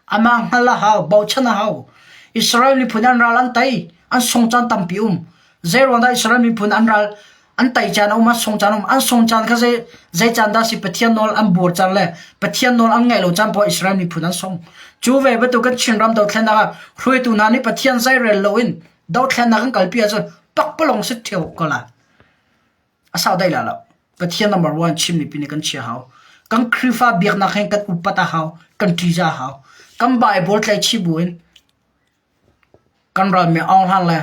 Amah hngal a hau, bochan a hau. Israel miphun an ral an tei, an sung caan tampi um. Zeiruang dah Israel miphun an ral an tei caan a um, an sung caan a um. An sung caan kha zei, zei caan dah si Pathian nawl an buar caan le Pathian nawl an ngaih lo caan poah Israel miphun an sung. Cu ve bantuk kan Chinram dothlennak ah hruaitu hna nih Pathian zeirel loin dothlennak an kalpi ahcun pakpalawng si ṭheo ko lai. A sau dai la lo. Pathian number one Chin mipi nih kan chia hau. Kan Khrihfa biaknak hin kan upat a hau, kan ṭihzah a hau. Kan Bible tlaihchih buin kan ral mi Aung Hlan le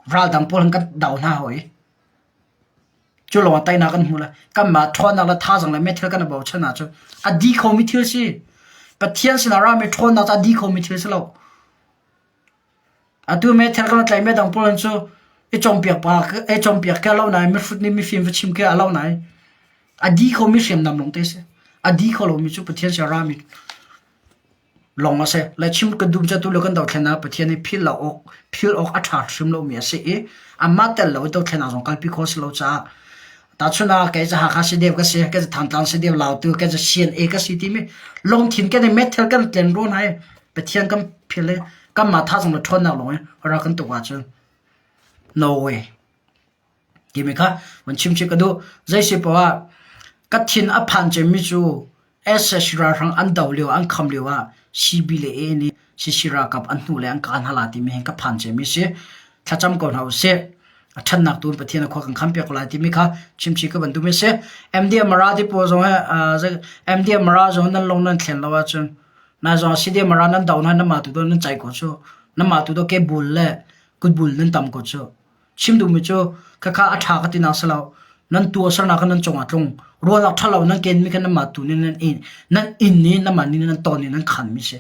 raldang pawl hin kan do hna hawi. Cu lawng ah teinak kan hmu lai. Kanmah ṭhawnnak le thazaang le meithal kan i bochan ahcun a di khomi thil si. Pathian sinah rami ṭhawnnak cu a di khomi thil si lo. Atu meithal kan tlaihmi dang pawl cu i cawnpiak pa i cawnpiak ke lo nain mihrut nih mifim va chim ke a lo nain a di khomi hriamnam lawng te si. A di kho lomi cu Pathian sin rami lawng a si. Le chim kan dum cu atu le kan dothlen ah Pathian nih philh lo awk philh awk a ṭha hrim lomi a si i amah tel lo i dothlen zong kalpi khawh a si lo caah tahchun ah kei cu Hakha Sidev ka si, kei cu Thantlang Sidev Lautu, kei cu CNA ka si timi lungthin kan i meithal kan tlen ruan hai Pathian kan philh i kanmah thazaang le ṭhawnnak lawng in rak kan tuk ahcun no way. Timi kha van chim chih ka duh. Zei si poah ah ka thin a phan cemmi cu SS ralhrang an do lio an kham lio ah CB le A nih CC ralkap an hnu le an kaan hala timi hin ka phan cemmi si. Thlacam ko hna usih. A ṭhatnak tu in Pathian a khua kan khampiak ko lai timi kha chimchih ka van duhmi si. MDM Mara ti pawl zong he MDM Mara zong nan lung nan thlen lo ahcun nai zong CDM Mara nan do hna nan mah tu nan cai ko cu. Nan mah tu ke bul le kut bul nan tam ko cu. Chim duhmi cu khakha a ṭha ka tinak si lo. Nan tuahsernak kha nan cungah tlung. Ruahnak ṭhalo nan kenmi kha nanmah tu nih nan inn nan inn i nanmah nih nan ton i nan khanmi si.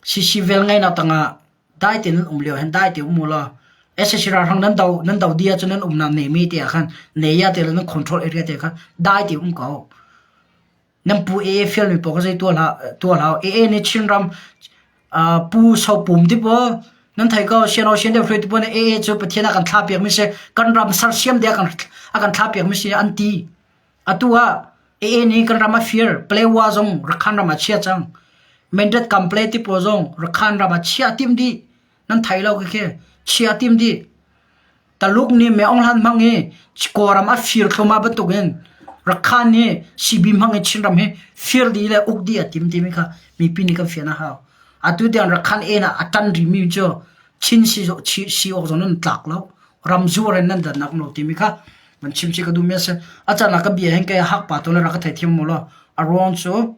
Sisi vel ngainak tangah dai tein nan um lio hin dai tein um u law SAC ralhrang nan do nan do dih ahcun nan umnak nemi te ah khan neya te le nan control area te khan dai tein um ko. Nan pu AA fialmi pawl kha zei tuah hlah tuah hlah u. AA nih Chinram uh, pu sopum ti pawl nan thei ko siano sian deuh hruai ti pawl nih AA cu Pathian a kan thlah piakmi si kan ram sersiam deh a kan a kan thlah piakmi si an ti. Atu ah AA nih kan ram a fir Palewa zong Rakhan ram ah chia cang. Mendat Kample ti pawl zong Rakhan ram ah chia tim dih. Nan thei lo khi chia tim dih. Taluk nih Meaung Hlan hmang i Kawlram a fir thluahmah bantukin Rakhan nih CB hmang i Chinram hi fir dih le uk dih a tim timi kha mipi nih kan fian a hau. Atu tiang Rakhan en ah a ṭan rihmi cu Chin si, si awk zong nan tlak lo. Ram zuar in nan dannak lo timi kha van chim si ka duhmi a si. A caan ah ka bia hin kei hak pa tu le rak ka theithiam mu law a ruang cu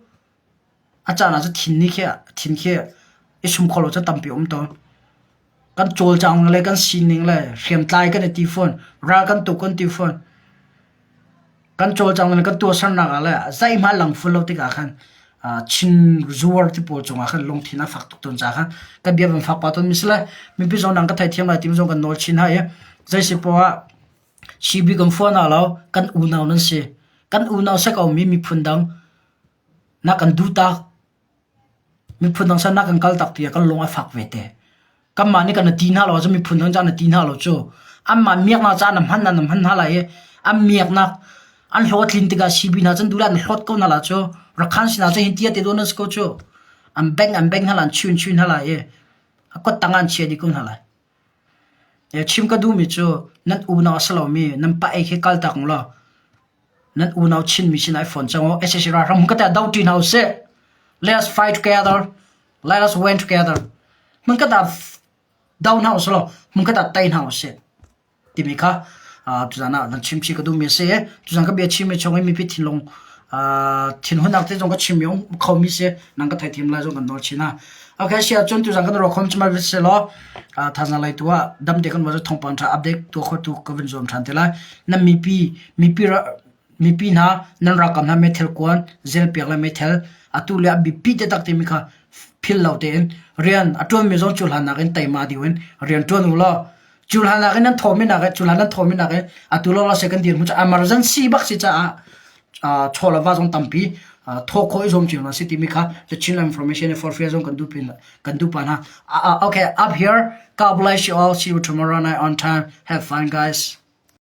A caan ah cu thin nih khi thin khi i sum kho lo cu tampi a um tawn. Kan cawlcang le kan sining le hriamtlai kan i ti fawn, ral kan tuk kan ti fawn. Kan cawlcang le kan tuahsernak ah le zeihmanh lang ful lo tikah khan Chin zuar ti pawl cungah khan lungthin a fak tuk tawn caah khan kan bia van fak pah tawn mi si lai. Mipi zong nang ka theithiam lai timi zong kan nawl chin hna i zei si poah ah CB kan fuan ah lo kan unau nan si. Kan unau se ko mi miphun dang Na kan duhtak. Miphun dang san na kan kaltak tiah kan lung a fak ve te. Kanmah nih kan ti hna lo ahcun miphun dang cah na ti hna lo cu. Anmah miaknak cah na hman na na hman hna lai i an miaknak an hlawhtlin tikah CB hna cun duhlah an hlawt ko hna la cu. Rakhan sinah cun hin tia te dawn an si ko cu. An beng an beng hna la an chun chun hna lai i a kut tang ah an chia dih ko hna lai. Chim ka duhmi cu nan unau a si lomi nan pa ei khi kaltak u law nan unau Chinmi sinah i fon cang u. SAC ralhrang hmun ka te do ṭi hna usih. Let us fight together. Let us win together. Hmun ka ta do hna usih law hmun ka ta tei hna usih. Timi kha tuzan ah van chim chih ka duhmi a si. Tuzan ka bia chimmi chung i mipi thinlung thinhunnak te zong ka chim i khomi si nang ka theithiam lai zong kan nawl chin ah. Okay, sia cun tuzan kan ruah khom chumal se law thazang lai tu ah dam te kan wa thongpang tha update tu kho tu ka vun zuam than te lai. Nan mipi mipi mipi hna nan rakam hna meithal kuan zel piak le meithal atu le a bipi te tak timi kha phil lo tein rian a tuan mi zong cu hlan nakin teima deuh in rian tuan u law cu hlan nakin nan thawmi nakin cu hlan nan thawmi nakin atu lo la second dir mu cu emergency bak si caah chaw le va zong tampi thawh khawh i zuam cio na si timi kha the Chin information for free zong kan duh pin kan duh pa hna okay up here God bless you all see you tomorrow night on time have fun guys.